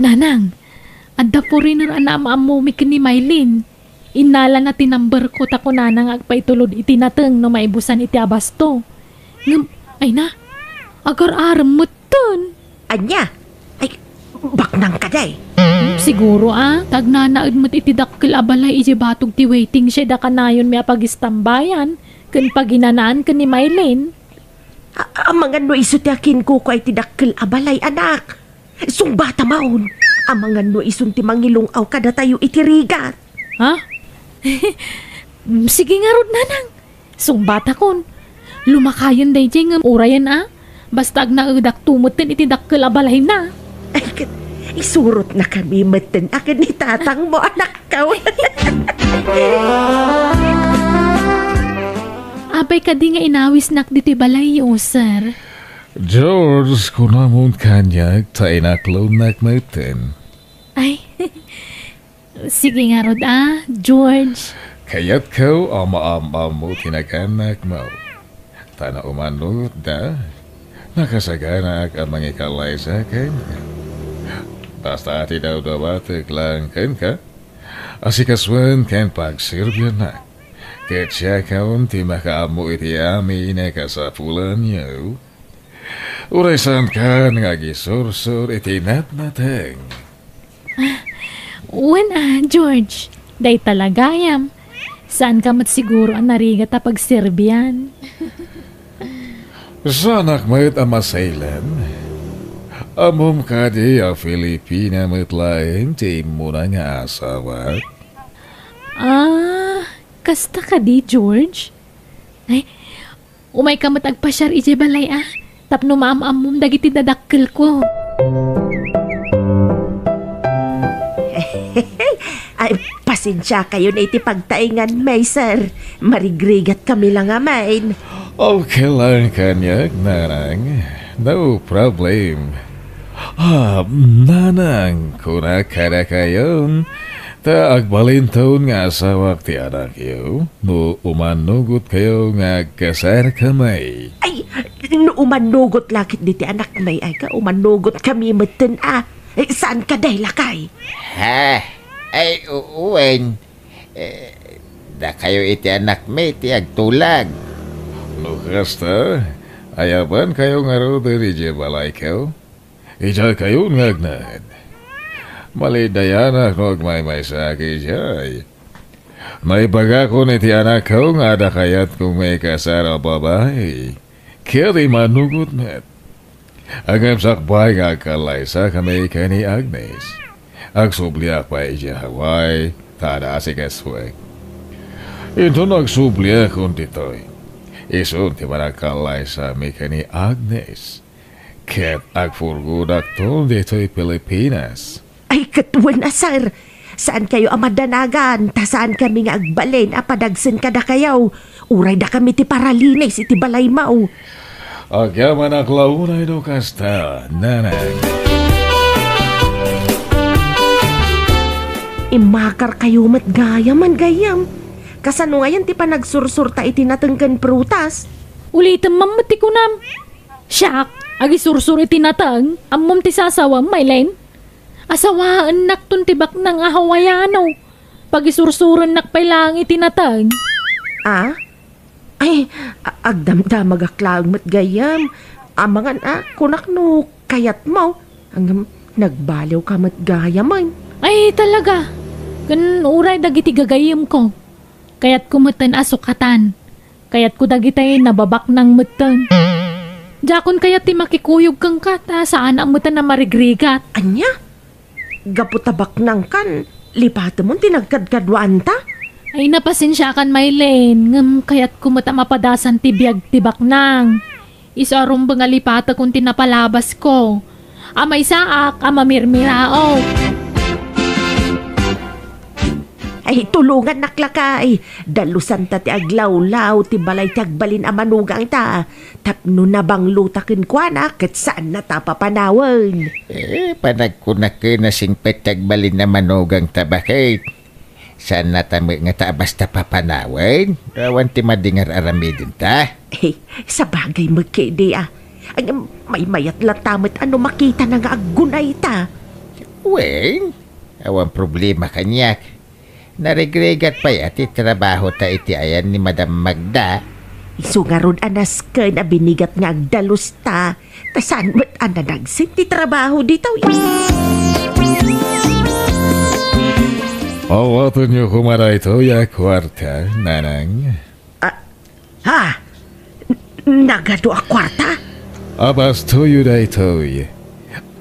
Nanang, adda foreigner a naam-ammomi ken ni Mylene. Innalana ti number ko ta kunana nga agpaitulod iti nateng no maibusan iti abasto. Ngem, ay na, agar-arem metten. Ania? Ay, baknang kadi. Hmm, siguro a, ta agnanaed met iti dakkel a balay iti batog ti waiting shed a kanayonmi a pagistambayan ken paginanaan ken ni Mylene. A-, amangan no isu ti akinkukuay ti dakkel a balay, anak. Sungbata maon. Amangan no isun ti mangilung-aw kadatayo iti rigat. Ha? Sige ngarud, nanang. Sungbatakon. Lumakayen daydiay ngem urayen a. Basta agnaedakto metten iti dakkel a balayna. Ay, ket isurotnakami metten a ken ni tatangmo, anakko. Apay kadi nga inawisnak ditoy balayyo, sir? George, kunamon kaniak ta inaklonnak metten. Ay, sige ngarud a, George. Kayatko a maam-ammo ti naganakmo. Ta no umannogotda, nakasaganaak a mangikallaysa kenka. Basta ti dawdawatek laeng kenka, asikasuen ken pagserbiannak. Ket siakon ti makaammo iti amin a kasapulanyo. Uray saankan nga agisursor iti natnateng. Wen a, George. Dayta la gayam. Saanka met siguro a narigat a pagserbian. Saanak met a masaylen. Ammom kadi a Filipina met laeng ti immuna nga asawak? Ah, kasta kadi, George? Ay, umayka met agpasiar idiay balay a, tapno maam-ammom dagiti dadakkelko. Ay, pasensiakayon iti pagtaenganmi, sir. Marigrigatkami la ngamin. Okay lang kaniak, nanang. No problem. Ah, nanang, kunak kadakayon, ta agbalinton nga asawak ti anakyo no umannogotkayo nga agkasarkami. Ay, no umannogot la ketdi ti anakmi, ay ka, umannogotkami metten a. Ay, saan ka, day, lakay? Ha? Ay, u-, wen. Eh, dakayo iti anakmi ti agtulag. No kasta, ayabankayo ngaruden idiay balayko? Idiaykayon nga agnaed. Malidayanak no agmaymaysaak idiay. Naibagakon iti anakko nga adda kayatko nga ikasar a babai. Ket immanugot met. Ngem sakbay nga agkallaysakami ken ni Agnes, agsubliak pay idiay Hawaii ta adda asikasuek. Inton agsubliakon ditoy, isun ti panagkallaysami ken ni Agnes. Ket agpurgodakton ditoy Pilipinas. Ay, ket wen a, sir. Saankayo a madanagan, ta saankami nga agbalin a padagsen kadakayo. Uray dakami ti paralinis iti balaymo. Agyamanak la unay no kasta, nanang. Immakarkayo met gayam, gayam. Kasano ngayen ti panagsursurta iti nateng ken prutas? Ulitem man met ti kunam. Siak, agisursur iti nateng, ammom ti sasawem, Maylin? Asawaennakton ti baknang a Hawaiano. Pagisursurennak pay laeng iti nateng. Ah? Ay, a-, agdamdamagak laeng met gayam. Amangan a, kunak no kayatmo. Ngem nagbaliwka met gayamen. Ay, talaga. Ken uray dagiti gagayyemko. Kayatko metten a sukatan. Kayatko dagitay nababaknang metten. Diakon kayat ti makikuyog kenka ta saanak metten a marigrigat. Ania? Gapu ta baknangkan, lipatemon ti nagkadkaduaanta? Ay, napasensiakan, Maylin, ngem kayatko met a mapadasan ti biag ti baknang. Isu a rumbeng a lipatekon ti napalabasko. A maysaak a mamirmiraok. Ay, tulongannak lakay. Dalusanta ti aglawlaw ti balay ti agbalin a manugangta. Tapno nabanglota kenkuana, ket saannata a papanawen. Eh, panagkunak ken a singpet ti agbalin a manugangta, baket. Saannata met ngata a basta papanawen? Awan ti madi nga ar-aramidenta? Eh, sabagay met ketdi a. Ay, maymayat latta met a no makitana nga aggunayta. Wen, awan problema kaniak. Narigrigat pay a ti trabahota iti ayan ni Madam Magda. Isu ngarud a nasken a binigat nga agdalusta, ta saan met a nadagsen ti trabaho ditoy. Awatenyo koma daytoy a kuarta, nanang. Ah, ha? N-, Nagadu a kuarta? Abastoyo daytoy.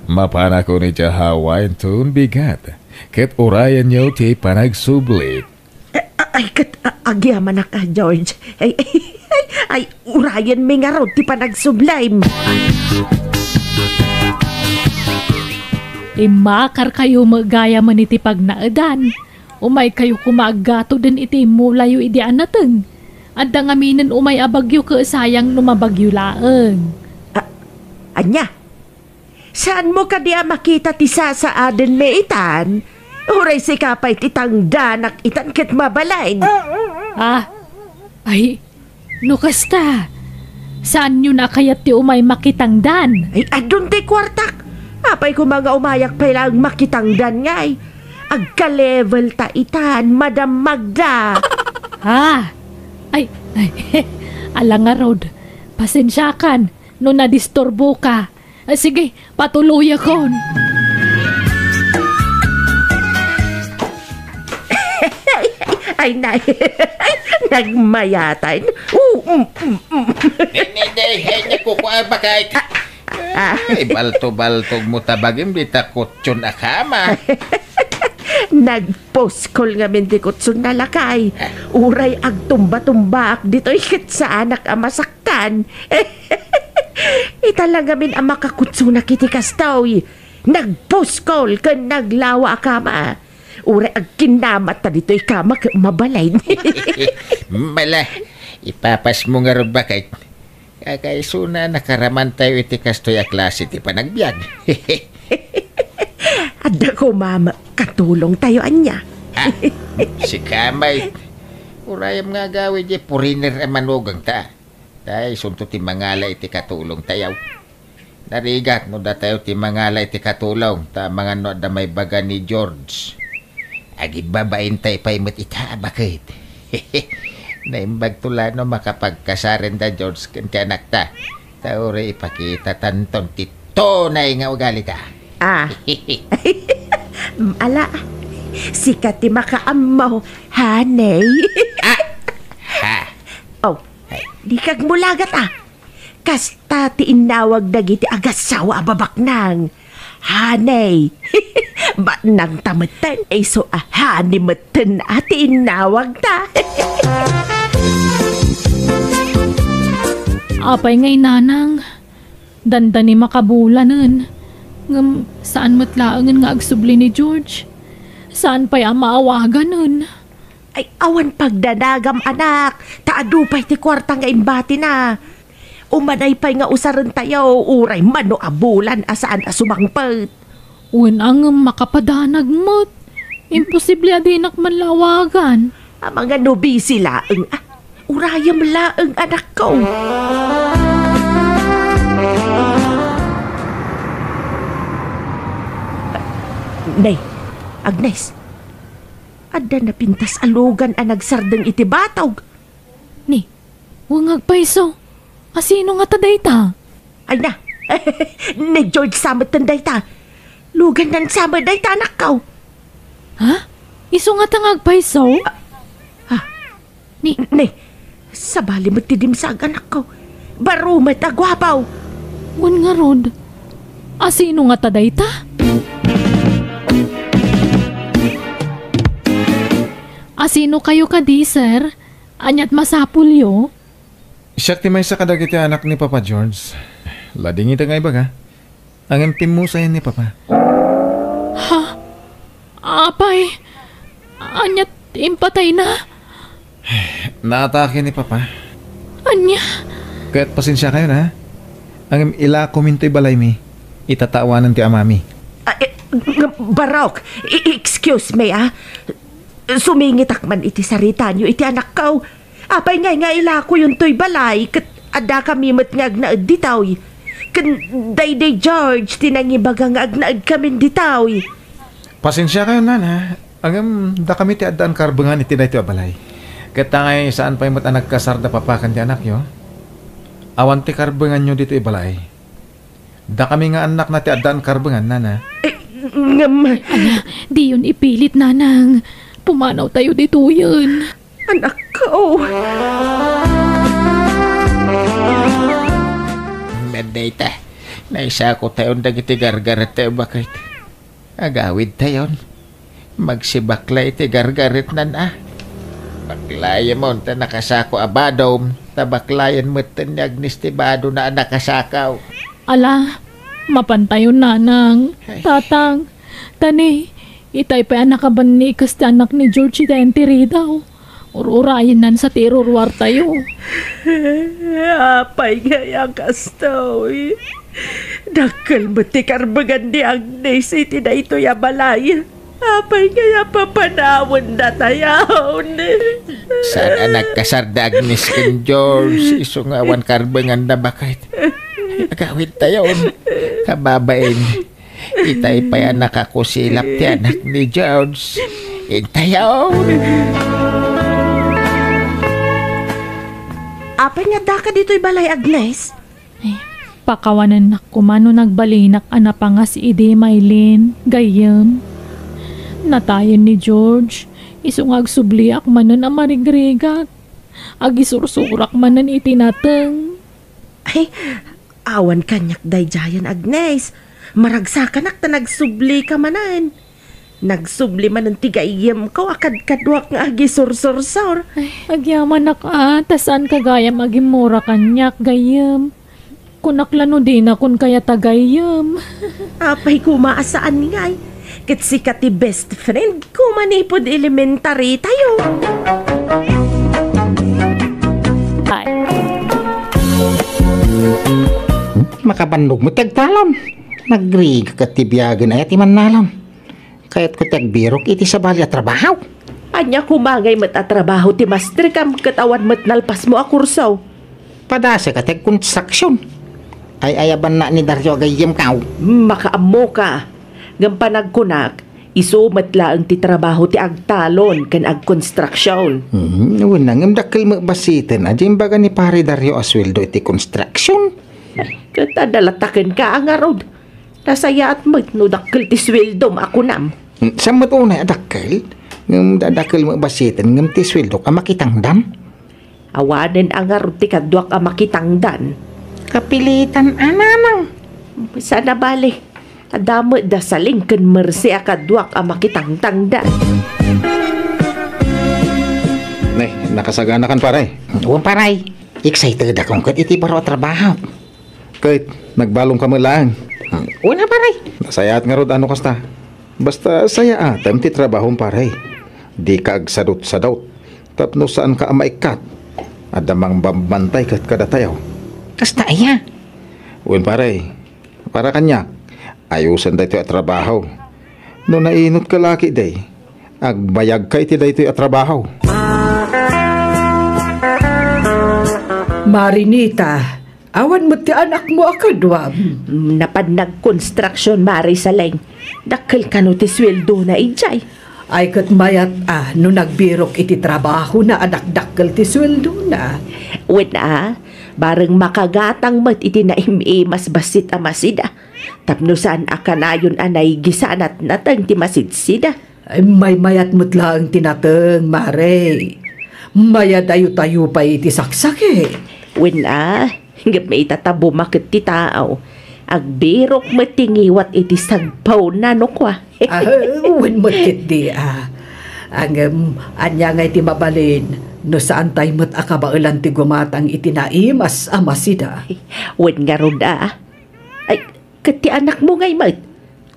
Mapanakon idiay Hawaii inton bigat, ket urayenyo ti panagsubli. Eh, a-, ay, ket, a-, agyamanak a, George. Ay, ay, ay, ay, urayenmi ngarud ti panagsublim. Immakarkayo met gayam iti pagnaedan. Umaykayo koma a gatoden iti immulayo idi a nateng. Adda ngaminen umay a bagyo ket sayang no mabagyo laeng. A-, ania? Saanmo kadi a makita ti sasaadenmi itan? Uray sika pay ti tangdanak itan ket mabalin. Ah, ay, no kasta, saanyon a kayat ti umay makitangdan? Ay, adun ti kuartak. Apay koma nga umayak pay laeng makitangdan ngay? Agka-level ta itan, Madam Magda. Ah, ay, ay, ala ngarud. Pasensiakan no nadisturboka. Ah, sige, patuloyakon. Ay, na, nagmayatan. Oo, mm, mm, mm. Ni, ni, ni, hey, ni, kukuha ba kahit? Ah. Ay, balto-baltog mo tabagim, di ta kutson a kama. Nagpuskol ngamin ti kutson na lakay. Ah. Uray agtumba-tumbaak ditoy ket saanak a masaktan. Ita la ngamin a makakutsonak iti kastoy. Nagpuskol ken naglawa a kama. Uray agkinnamat ta ditoy kama ket mabalin. Mala, ipapasmo ngarud baket. Kakaisuna, nakaramantayo iti kastoy a klase ti panagbiag. Adda koma met katulongtayo ania? Ha? Sika met. Urayem nga agawid diay foreigner a manugangta. Ta isunto ti mangala iti katulongtayo. Narigat no datayo ti mangala iti katulong, ta amangan no adda maibaga ni George. Agibabaintay pay met ita a baket. Naimbagto la no makapagkasaren da George ken ti anakta. Ta uray ipakitatanton ti tunay nga ugalita. Ah. Ala, sika ti makaammo, honey. Ah! Ha? Oh, Ay. Dika agmulagat, ah. Kasta ti innawag dagiti agassawa a babaknang. Honey. Baknang ta metten, isu a honey metten a ti innawag ta. Apay ngay, nanang, dandani makabulanen. Ngem saan met laengen nga agsubli ni George. Saan pay a maawaganen. Ay, awan pagdanagam, anak, ta adu pay ti kuarta nga imbatina. Umanay pay nga usarentayo, uray mano a bulan a saan a sumangpet. Wen a ngem makapadanag met. Imposible a dinak man la awagan. Amangan no busy laeng, ah. Urayem laeng, anakko. Nay, Agnes, adda napintas a lugan a nagsardeng iti batog. Ni, wen nga agpayso. Asino ngata dayta? Ay na, ni George sa metten dayta. Luganna sa met dayta, anakko. Ha? Isu ngata nga agpayso? Ah, ah, Ni, Ni, sabali met ti dimsag, anakko. Baro met a guapo. Wen ngarud, asino ngata dayta? Asinokayo kadi, sir? Ania't masapulyo? Siak ti maysa kadagiti anak ni Papa George. Ladingita nga ibaga. Ngem pimmusayen ni Papa. Ha? Apay, ania ti impatayna? Naatake ni Papa. Ania? Ket pasensiakayon, ha? Ngem ilakomin toy balaymi. Ita ta awanen ti amami. Ah, eh, Barok, i-, excuse me, ah. Sumingitak man iti saritayo iti anakko. Apay ngay nga ilakoyon toy balay ket addakami met nga agnaed ditoy? Ken daydi George ti nangibaga nga agnaedkamin ditoy. Pasensiakayon, nana. Ngem dakami ti addaan karbengan iti daytoy a balay. Ket ta ngay saan pay met a nagkasar da papa ken ti anakyo, awan ti karbenganyo ditoy balay. Dakami nga annakna ti addaan karbengan, nana. Eh, ngem Ania, diyon ipilit, nanang. Pumanawtayo ditoyen. Anakko. Dayta, naisako tayon dagiti gargaret tayo, baket. Agawid tayon. Magsibakla iti gargaretnan a. Baklayen mo ta nakasako a badom, ta baklayen metten ni Agnes ti badona a nakasakaw. Ala, mapan tayon, nanang, Ay. Tatang. Tani, itay pay a nakabanni kas ti anak ni George iti entiridaw. Ur-urayennan sa ti iruruar tayo. Apay ngay a kastoy? Dakkel met ti karbengan ni Agnes iti daytoy a balay. Apay ngay a papanawenda tayon? Saan a nagkasar da Agnes ken George, isu nga awan karbengan da, baket. Agawid tayon, kababain. Itay pay a nakakusilap ti anak ni George. Intayon! Apay nga addaka ditoy balay, Agnes? Ay, pakawanennak koma no nagbalinak a napangas idi, Maylin, gayyem. Natayen ni George, isu nga agsubliak manen a marigrigat. Agisursurak manen iti nateng. Ay, awan kaniak daydiayen, Agnes. Maragsakanak ta nagsublika manen. Nagsubli manen ti gayyemko a kadkaduak nga agisursursor. Ay, agyamanak a, ta saanka gayam agimmura kaniak, gayyem. Kunak la no dina kun kayat a gayyem. Apay koma a saan ngay? Ket sika ti best friend ko manipud elementary tayo. Ay. Makabannog met ti agtalon. Nagrigat ti biagen aya ti mannalon. Kayatko ti agbirok iti sabali a trabaho. Ania koma ngay met a trabaho ti mastrikam ket awan met nalpasmo a kurso? Padasek a ti agkonstruksion. Ay-ayabanna ni Dario a gayyemko. Makaammoka. Ngem panagkunak, isu met laeng ti trabaho ti agtalon ken agkonstruksion. Hmm, wen, ngem dakkel met bassiten a di imbaga ni Pare Dario a sueldo iti konstruksion. Ket adda la takenka a ngarud. Nasayaat met no dakkel ti sueldom a kunam. Hmm, saan met unay a dakkel? Ngem da-, dakkel met bassiten ngem ti sueldok a makitangdan? Awanen a ngarud ti kaduak a makitangdan. Kapilitan a nanang. Saan a bale. Adda met da Saling ken Mercy a kaduak a makitangtangdan. Ne, nakasaganakan, pare. Wen, pare. Excited akon ket iti baro a trabaho. Ket, nagbalomka met laeng. Wen a, pare. Nasayaat ngarud a no kasta. Basta sayaatem ti trabahom, pare. Dika agsadutsadut tapno saanka a maikkat. Adda mangbabantay ket kadatayo. Kasta aya? Wen, pare. Para kaniak, ayosen daytoy a trabaho. No nainot ka laki, day, agbayagka iti daytoy a trabaho. Marinita, awan met ti anakmo a kaduam? Mm, napan nagkonstruksion, Mari Saleng. Dakkel kano ti sueldona idiay. Ay ket mayat a no nagbirok iti trabahona a dakdakkel ti sueldona. Wen a, bareng makagatang met iti naim-imas bassit a masida. Tapno saan a kanayon a naigisanat nateng ti masidsida. Ay, maymayat met laeng ti nateng, Mare. Mayadayo-tayo pay iti saksakit. Wen a, ngem ita ta bumaket ti tao, agbirok met ti ngiwat iti sagpawna no kua. Ah, wen met ketdi, ah. Ngem, ania ngay ti mabalin no saantay met a kabaelan ti gumatang iti naimas a masida? Wen ngarud, ah. Ay, ket ti anakmo ngay met?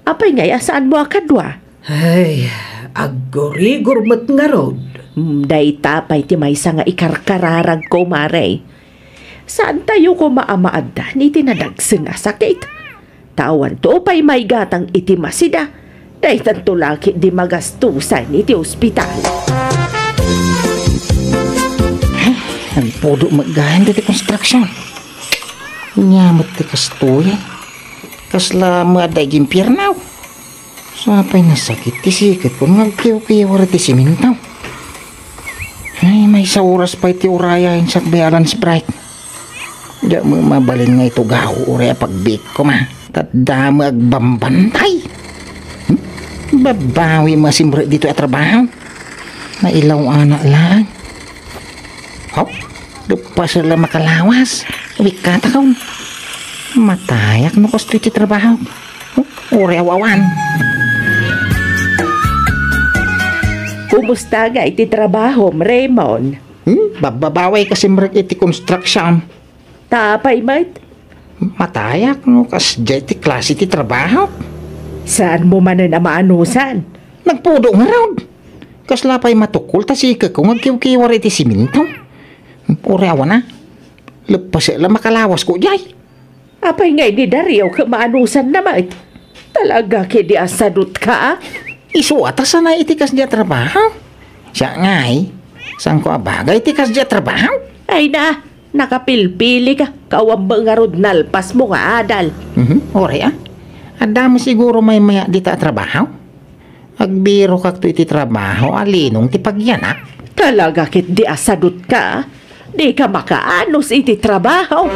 Apay ngay a saanmo a kadua? Ay, aggurigor met ngarud. Hmm, dayta pay ti maysa nga ikarkararagko, Mare. Saantayo koma a maaddan iti nadagsen a sakit. Ta awanto pay maigatang iti masida. Daytanto la ketdi magastusan iti ospital. Ay, nagpudo met gayan diti konstruksion. Nia met ti kastoy. Kasla met adda iti impierno. Sapay nasakit ti siketko nga agkiwkiwar iti simento. Ay, maysa oras pay ti urayen sakbay a lunch break. Diak met mabalin nga itugaw uray a pagbiit koma. Ta adda met agbambantay. Hmm? Babawi met a simrek ditoy a trabaho. Nailaw-anak laeng. Hop, duppas la makalawas. Wikkatakon. Matayak no kastoy ti trabaho. Uray aw-awan. Kumusta ngay ti trabahom, Raymond? Hmm? Babbabaway ka simrek iti construction. Ta apay met? Matayak no kasdiay ti klase ti trabaho. Saanmo manen a maanusan? Nagpudo ngarud. Kasla pay matukol ta sikeko nga agkiwkiwar iti siminto. Uray awan a. Leppasek la makalawasko diay. Apay ngay ni Dario ket maanusanna met? Talaga ketdi a sadutka, a? Isu a ta sanay iti kasdiay a trabaho. Siak ngay, saanko a bagay iti kasdiay a trabaho. Ay na, nakapilpili ka, kawan met ngarud nalpasmo nga adal. Mhm, uray a. Adda met siguro maymayat dita a trabaho. Agbirokakto iti trabaho a linong ti pagyanak. Talaga ketdi a sadutka, a? Dika makaanus iti trabaho.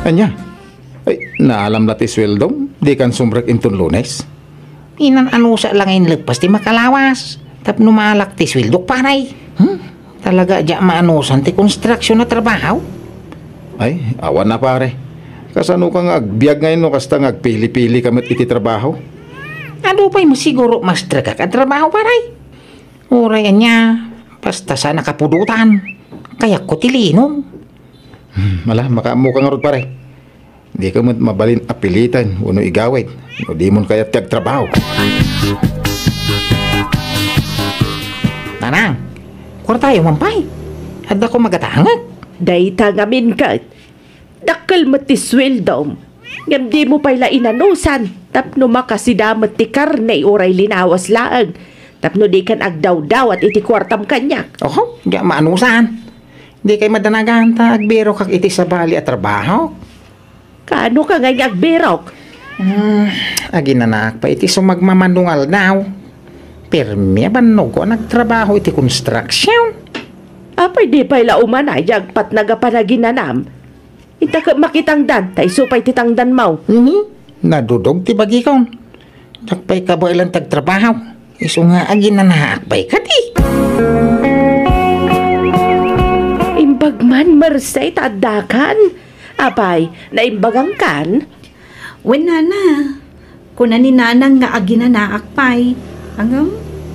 Ania? Ay, naalam la ti sueldom? Dikan sumrek inton Lunes? Inan-anusak la nga inleppas ti makalawas. Tapno maalak ti sueldok, pare. Hmm? Talaga diak maanusan ti construction a trabaho? Ay, awan a, pare. Kasanoka nga agbiag ngay no kasta nga agpili-pili ka met iti trabaho? Adu pay met siguro maestrekak a trabaho, pare. Uray ania, basta saan a kapudotan. Kayatko ti linong. Hmm, ala, makaammoka ngarud, pare. Dika met mabalin a piliten wenno igawid no dimon kayat ti agtrabaho. Nanang, kuartayo man pay. Addako magatangek. Dayta ngamin ket, dakkel met ti sueldom. Ngem dimo pay la inanusan tapno makasida met ti karne uray linawas laeng, tapno dikan agdawdawat iti kuartam kaniak. Oho, diak maanusan. Dikay madanagan ta agbirokak iti sabali a trabaho. Kaano ka ngay nga agbirok? Hmm, aginanaak pay iti sumagmamano nga aldaw. Pirmi a bannogko a nagtrabaho iti construction. Apay di pay la umanay ti agpatnag a panaginanam? Inta ket makitangdan, ta isu pay ti tangdanmo. Mhm. Nadudog ti bagikon. Diak pay kabaelan ti agtrabaho. Isu nga aginanaak pay kadi. Imbag man, Merced, ta addakan. Apay, naimbagangkan? Wen, nana. Kuna ni nanang nga aginanaak pay. Ngem,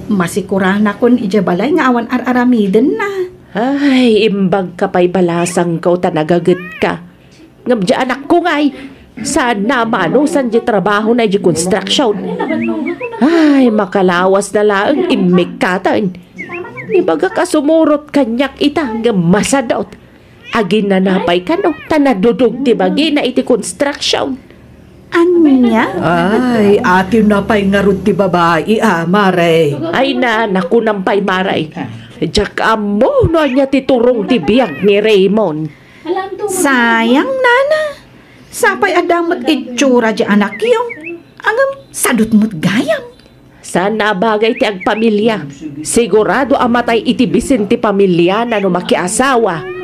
masikuranakon idiay balay nga awan ar-aramidenna. Ay, imbagka pay balasangko ta nagagetka. Ngem diay anakko ngay, saanna a maanusan diay trabahona idiay construction. Ay, makalawasna laeng immikkaten. Ibagak a sumurot kaniak ita, ngem masadut. Aginana pay kano, ta nadudog ti bagina iti construction. Ania? Ay, atiwna pay ngarud ti babai, a, mare. Ay na, nakunam pay, mare. Diak ammo no ania ti turong ti biag ni Raymond. Sayang, nana. Sapay adda met itsura diay anakyo. Ngem, sadut met gayam. Saan a bagay ti agpamilia. Sigurado a matay iti bisin ti pamiliana no makiasawa.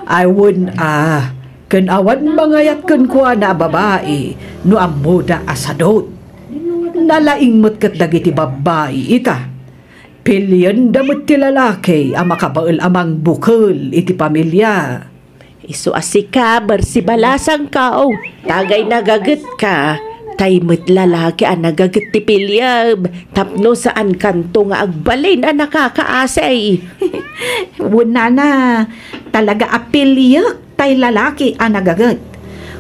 Ay, wen a, ken awan mangayat kenkuana a babai no ammoda a sadut. Nalaing met ket dagiti babbai ita. Pilienda met ti lalaki a makabael a mangbukel iti pamilia. Isu a sika, Merced, balasangko, ta agay nagagetka, tay met lalaki a nagaget ti pilieb, tapno saankanto nga agbalin a nakakaasi. Wen, nana, talaga a piliek tay lalaki a nagaget.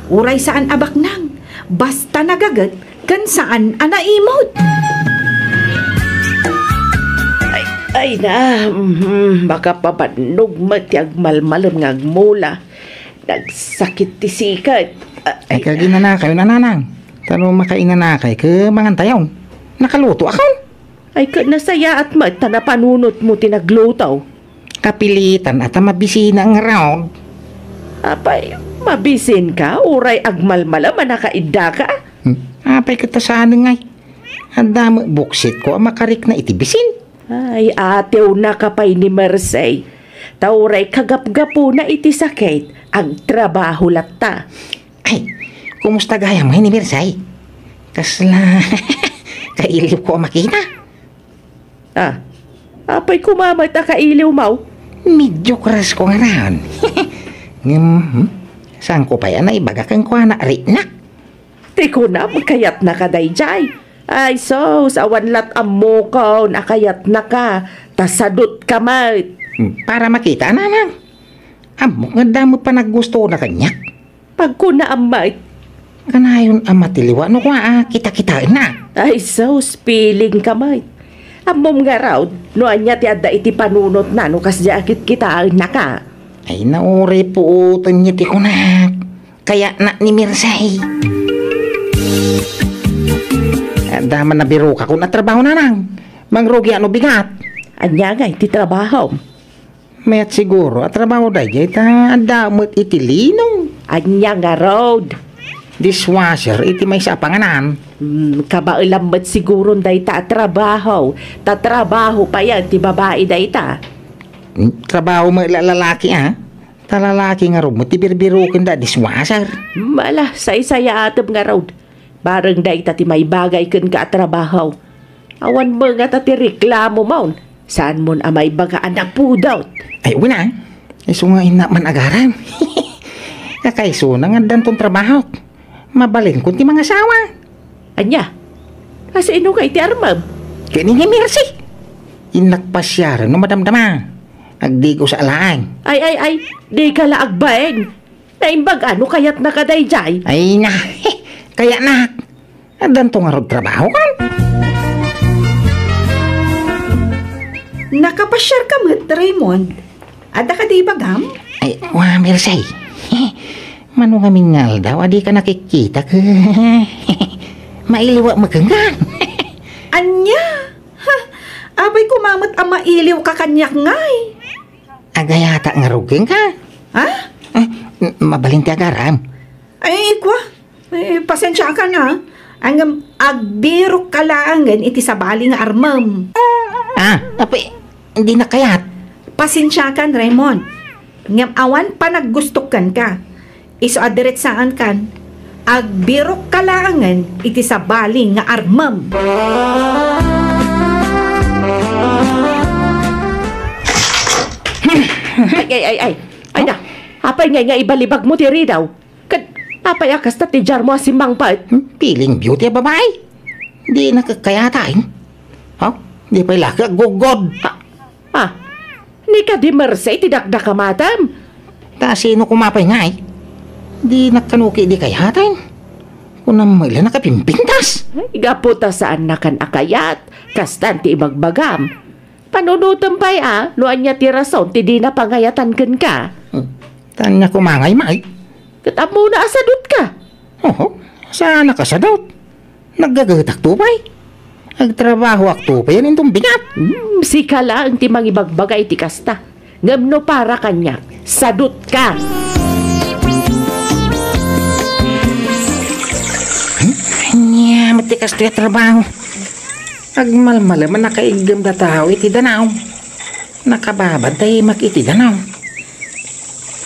Uray saan a baknang, basta nagaget, ken saan a naimut. Ay, ay na, mhm, makapabannog met ti agmalmalem nga agmula. Nagsakit ti sikat. Ay, ay, kaginanakayo, nanang. Ta no makainanakay, ket mangantayon. Nakalutoakon. Ay, ket nasayaat met ta napanunotmo ti nagluto. Kapilitan a ta mabisina ngarud. Apay, mabisinka, uray agmalmalem a nakaiddaka? Hmm, apay ket ta saanen ngay? Adda met buksitko a makarikna iti bisin. Ay, atiwnaka pay ni Merced. Ta uray kagapgapuna iti sakit, agtrabaho latta. Ay, kumusta gayam ngay ni Merced? Kasla kailiwko a makita. Ah, apay koma met a kailiwmo? Medyo crush ko ngarud. Ngem, hmm? Saanko pay a naibaga kenkuana, Riknak? Ti kunam, kayatnaka daydiay. Ay, sus, awan lat' ammokon a kayatnaka, ta sadutka met. Hmm, para makita, nanang. Ammok nga adda met panaggustona kaniak. Pagkunaam met. Kanayon a matiliwa no kua a kitakitaenna. Ay, sus, pilingka met. Ammom ngarud, no ania ti adda iti panunotna no kasdiay a kitkitaennaka. Ay, nauray puoten ti kunak. Kayatnak ni Mirsi. Adda man nabirokakon a trabaho, nanang. Mangrugiak no bigat. Ania ngay ti trabaho? Mayat siguro a trabaho daydiay ta adda met iti linong. Ania ngarud? Dishwasher iti maysa a panganan. Hmm, kabaelam met siguron dayta a trabaho. Ta trabaho pay ti babai dayta. Hmm, trabaho met la lalaki, a? Ta lalaki ngarud met ti birbirokenda a dishwasher. Hmm, ala, saysayaatem ngarud. Bareng dayta ti maibagay kenka a trabaho. Awan met ngata ti reklamomon. Saanmon a maibaga a napudot. Ay, wen a. Isu nga innak man agaram. Kakaisuna nga addanton trabahok. Mabalinkon ti mangasawa. Ania? Kasino ngay ti armem? Ken ni Mirsi. Innak pasiaren no madamdama. Agdigo sa alaeng. Ay, ay, ay. Dika la agbain. Naimbag a no kayatnaka daydiay. Ay na, kayatnak. Addanto ngarud trabaho kan? Nakapasiarka met, Raymond. Adda kadi ibagam? Ay, wa, Mirsi. Mano ngamin nga aldaw a dika nakikkitak. Mailiwak met kenka. Ania? Ha? Apay koma met a mailiwka kaniak ngay? Agayatak ngarud kenka. Ha? Ah, n-, mabalin ti agaram. Ay, kua. Eh, pasensiakan, a. Ngem agbirokka laengen iti sabali nga armem. Ah, apay, dinak kayat. Pasensiakan, Raymond. Ngem awan panaggustok kenka. Isu a diretsaankan, agbirokka laengen iti sabali nga armem. Ay, ay, ay, ay. Ay na, apay ngay nga ibalibagmo ti ridaw? Ket apay a kasta ti diarmo a simmangpet? Hmm, feeling beauty a babai. Dinak kayataen. Ha? Di pay la ka aggugod. Ah, ah. Ni kadi Mercy ti dakdakamatem. Ta sino koma pay ngay? Dinak kano kadi kayataen. Kunam met la nakapimpintas. Ay, gapu ta saannakan a kayat. Kastan ti ibagbagam. Panunotem pay a, no ania ti rason ti dina pangayatan kenka. Hmm. Ta ania koma ngay, May? Ket ammona a sadutka. Oho, saanak a sadut. Naggagatakto pay. Agtrabahoakto pay, inton bigat. Hmm, sika laeng ti mangibagbaga iti kasta. Ngem no para kaniak, sadutka. Hmm? Ania met ti kastoy a trabaho? Agmalmalem a nakaiggem da tao iti danaw. Nakababantay mak iti danaw.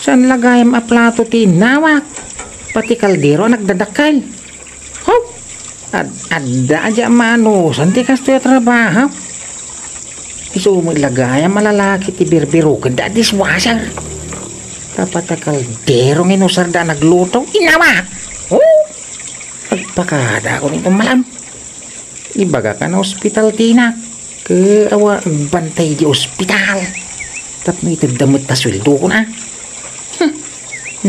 Saan la gayam a plato ti innawak? Pati kaldero a nagdadakkel. Ho! Ad-, adda a diay manusan ti kastoy a trabaho. Isu met la gayam a lalaki ti birbirokenda a dishwasher. Tapno kaldero nga inusarda a nagluto. Innawak! Ho! Agpakadaakon inton malam. Ibagak a naospital ti inak. Ket awan agbantay di ospital. Tapno itedda met ta sueldokon a. Hmm.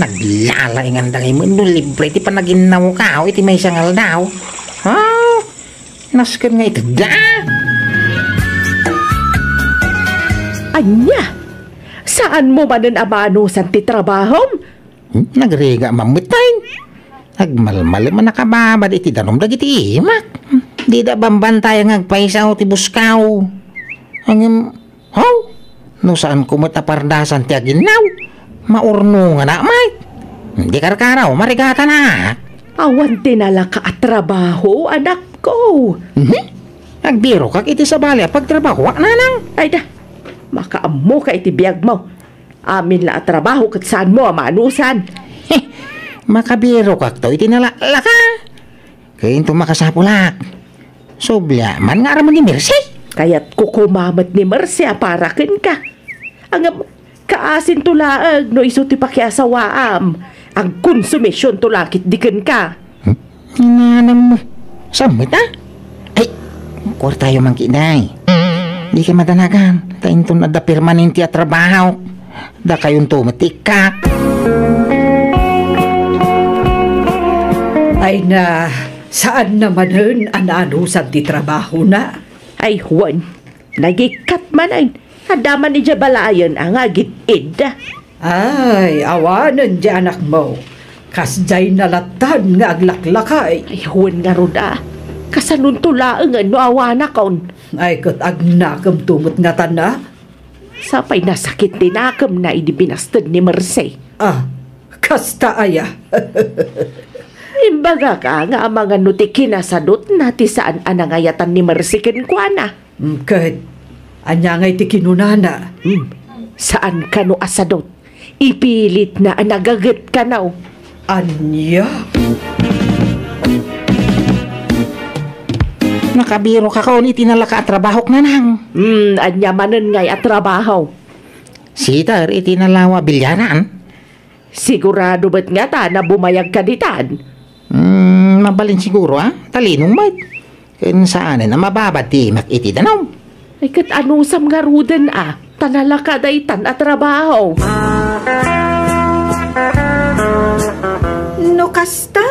Naglalainganda ngay met no libre ti panaginnawko iti maysa nga aldaw. Ha? Nasken nga itedda. Ania? Saanmo manen a manusan ti trabahom? Hmm? Nagrigat man met tay. Agmalmalem a nakababad iti danum dagiti imak. Hmm? Dida bambantayan nga agpayso ti buskaw. Ngem, haw? No saanko met a pardasan ti aginnaw, maurnonganak met. Di karkaraw, marigatanak. Awan ti nalaka a trabaho, anakko. Mhm. Agbirokak iti sabali a pagtrabahoak, nanang. Ay da, makaammoka iti biagmo. Amin la a trabaho ket saanmo a manusan. Makabirokakto iti nalaklaka. Ket inton makasapulak, subli man nga aramon ni Mercy. Kayatko koma met ni Mercy a para kenka. Ngem, Ta asinto laeng no isu ti pakiasawaam. Agkonsumisionto la ketdi kenka. Hmm? Inanam mo. Saan met, a? Ay, kuartayo man ketdi. Dika madanagan. Ta inton adda permanente a trabaho, dakayonto met ti ikkak. Ay na, saan na manen a naanusan ti trabahona? Ay, wen. Nagikkat manen. Adda man idiay balayen a nga agid-id. Ay, awanen diay anakmo. Kasdiay na lattan nga aglaklakay. Ay, wen ngarud a. Kasanonto laengen no awanakon? Ay, ket agnakemto met ngatan a? Sapay nasakit ti nakemna idi binasted ni Mercy. Ah, kasta aya? Imbagak a nga amangan no ti kinasadutna ti saan a nangayatan ni Mercy kenkuana. Mm, ket ania ngay ti kinunana? Hmm, saan kano a sadut. Ipilitna a nagaget kano. Ania? Nakabirokakon iti nalaka a trabahok, nanang. Hmm, ania manen ngay a trabaho? Sitter iti nalawa a bilyaran. Sigurado met ngata a bumayagka ditan? Hmm, mabalin siguro, a? Talinong met. Ken saanen a mababad ti imak iti danum. Ay, ket anusam ngaruden a, ta nalaka daytan a trabaho. No kasta,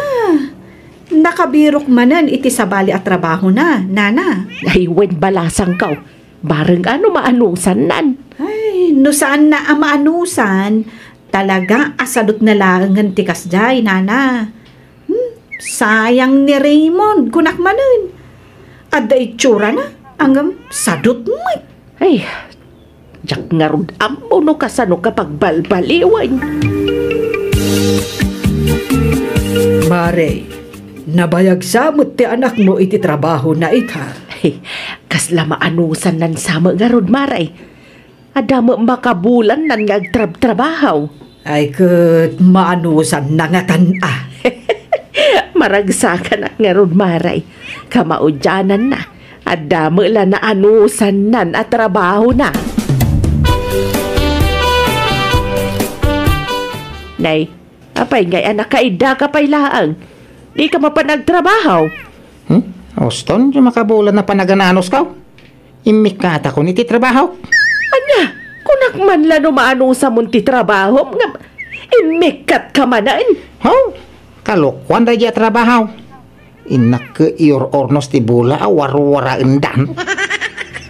nakabirok manen iti sabali a trabahona, nana. Ay, wen balasangko. Bareng a no maanusannan. Ay, no saanna a maanusan, talaga a sadutna laengen ti kasdiay, nana. Hmm, sayang ni Raymond, kunak manen. Adda itsurana, ngem sadut met. Ay, diak ngarud ammo no kasano ka pagbalbaliwen. Mare, nabayag sa met ti anakmo iti trabahona ita. Ay, kasla maanusannan sa met ngarud, Mare. Adda met makabulannan nga agtrabtrabaho. Ay, ket maanusanna ngatan a. Maragsakanak ngarud, Mare. Kamaudiananna, adda met la naanusannan a trabahona. Nay, apay ngay a nakaiddaka pay laeng? Dika mapan agtrabaho? Hmm? Uston, ti makabulan a panagan-anusko. Immikkatakon iti trabahok. Ania? Kunak man la no maanusamon ti trabahom nga immikkatka manen? Haw? Kalokuan daydi a trabaho. Innak ket iyor-ornos ti bola a warwaraendan.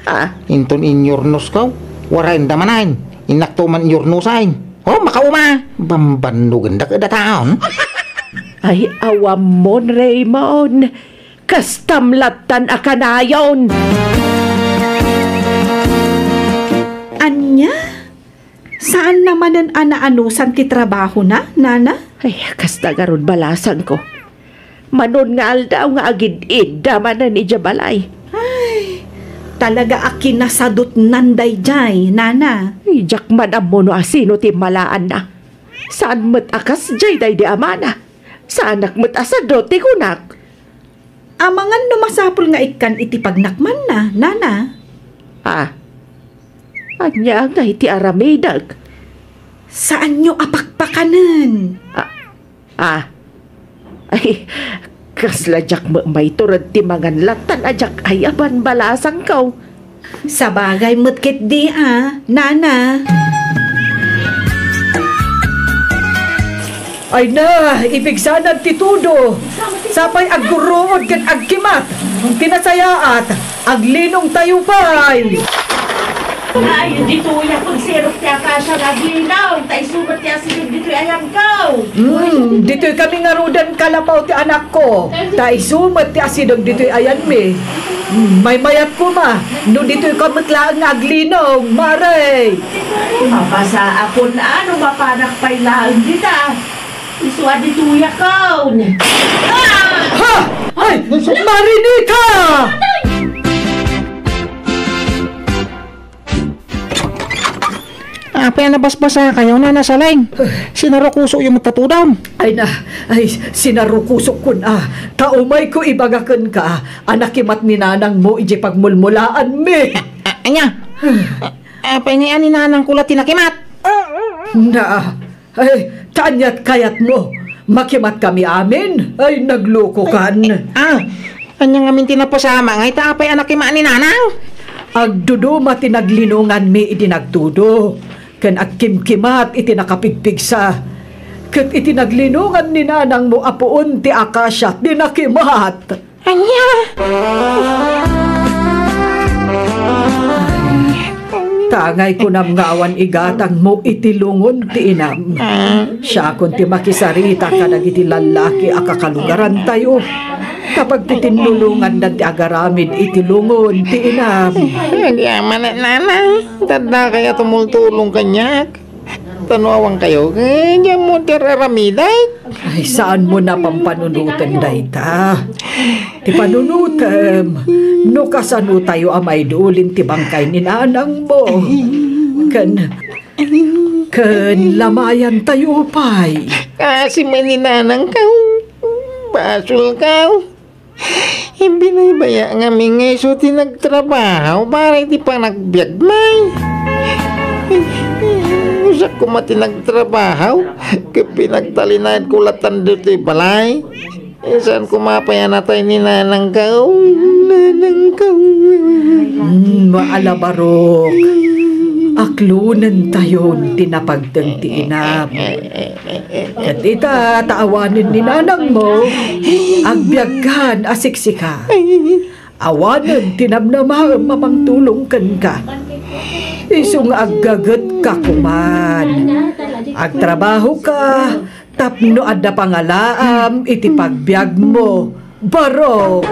Ah? Inton inyornosko, waraenda manen. Innakto man inyornosen. Oh, makauma! Bambannogendak ida taon. Ay, awammon, Raymond. Kastam lattan a kanayon. Ania? Saanna manen a naanusan ti trabahona, nana? Ay, kasta garud balasangko. Manon nga aldaw nga agid-idda manen idiay balay. Ay, talaga a kinasadutnan daydiay, nana. Ay, diak man ammo no asino ti malaanna. Saan met a kasdiay daydi amana. Saanak met a sadut ti kunak. Amangan no masapul nga ikkan iti pagnakmanna, nana? Ah, ania ngay ti aramidek? Saanyo a pakpakanen. Ah, ah. Ay, kasla diak met maitured ti mangan lattan a diak ayaban balasangko. Sabagay met ketdi a, nana. Ay na, ipigsanan ti tudo. Sapay aggurruod ket agkimat. Ti nasayaat, aglinongtayo pay. Ay, ditoy a pagsirok ti akasia nga aglinong, ta isu met ti asideg ditoy ayanko. Hmm, ditoy kami ngaruden kalapaw ti anakko, ta isu met ti asideg ditoy ayanmi. Hmm, maymayat koma, no ditoy ka met laeng nga aglinong, Mare. Mapasaakon a no mapanak pay laeng dita. Isu a ditoyakon. Ah! Ha! Ay, Mare Nika! Apay a nabasbasakayo, Nana Saleng? Sinarukosokyo met ta tudom. Ay na, ay, sinarukosokkon a. Ta umayko ibaga kenka a nakimat ni nanangmo idiay pagmulmulaanmi. A-, a-, ania? A-, apay ngay a ni nanangko la ti nakimat? Na, ay, ta aniat kayatmo? Makimatkami amin? Ay, naglukokan. Ah, ania ngamin ti napasamak nga ita apay a nakimaat ni Nanang? Agduduma ti naglinonganmi idi nagtudo, ken agkimkimat iti nakapigpigsa. Ket iti naglinongan ni Nanangmo a puon ti akasia ti nakimat. Ania? Ta angay kunam nga awan igatangmo iti lungon ti inam. Siakon ti makisarita kadagiti lallaki a kakalugarantayo. Tapno pagtitinnulongandan ti agaramid iti lungon ti inam. Agyaman, Nanang. Tadda kaya tumultulong kaniak. Ta no awan kayo, eh, diammo ti ar-aramidek. Ay, saanmo napampanunoten dayta. Ti panunotem, no kasanotayo a maidulin ti bangkay ni Nanangmo. Ken, ken lamayantayo pay. Kasi man ni Nanangko. Basolko. Imbibaybaya ngamin nga isu ti nagtrabaho para iti panagbiagmi. Isu koma ti nagtrabaho, ket pinagtalinaedko latta ditoy balay. Saan koma pay a natay ni Nanangko, Nanangko. Hmm, maalabarok. Aklonentayon ti napagteng ti inam. Ket ita, ta awanen ni Nanangmo, agbiagkan a siksika. Awanen ti namnamaem a mangtulong kenka. Isu nga aggagetka koman. Agtrabahoka tapno adda pangalaam iti pagbiagmo. Barok!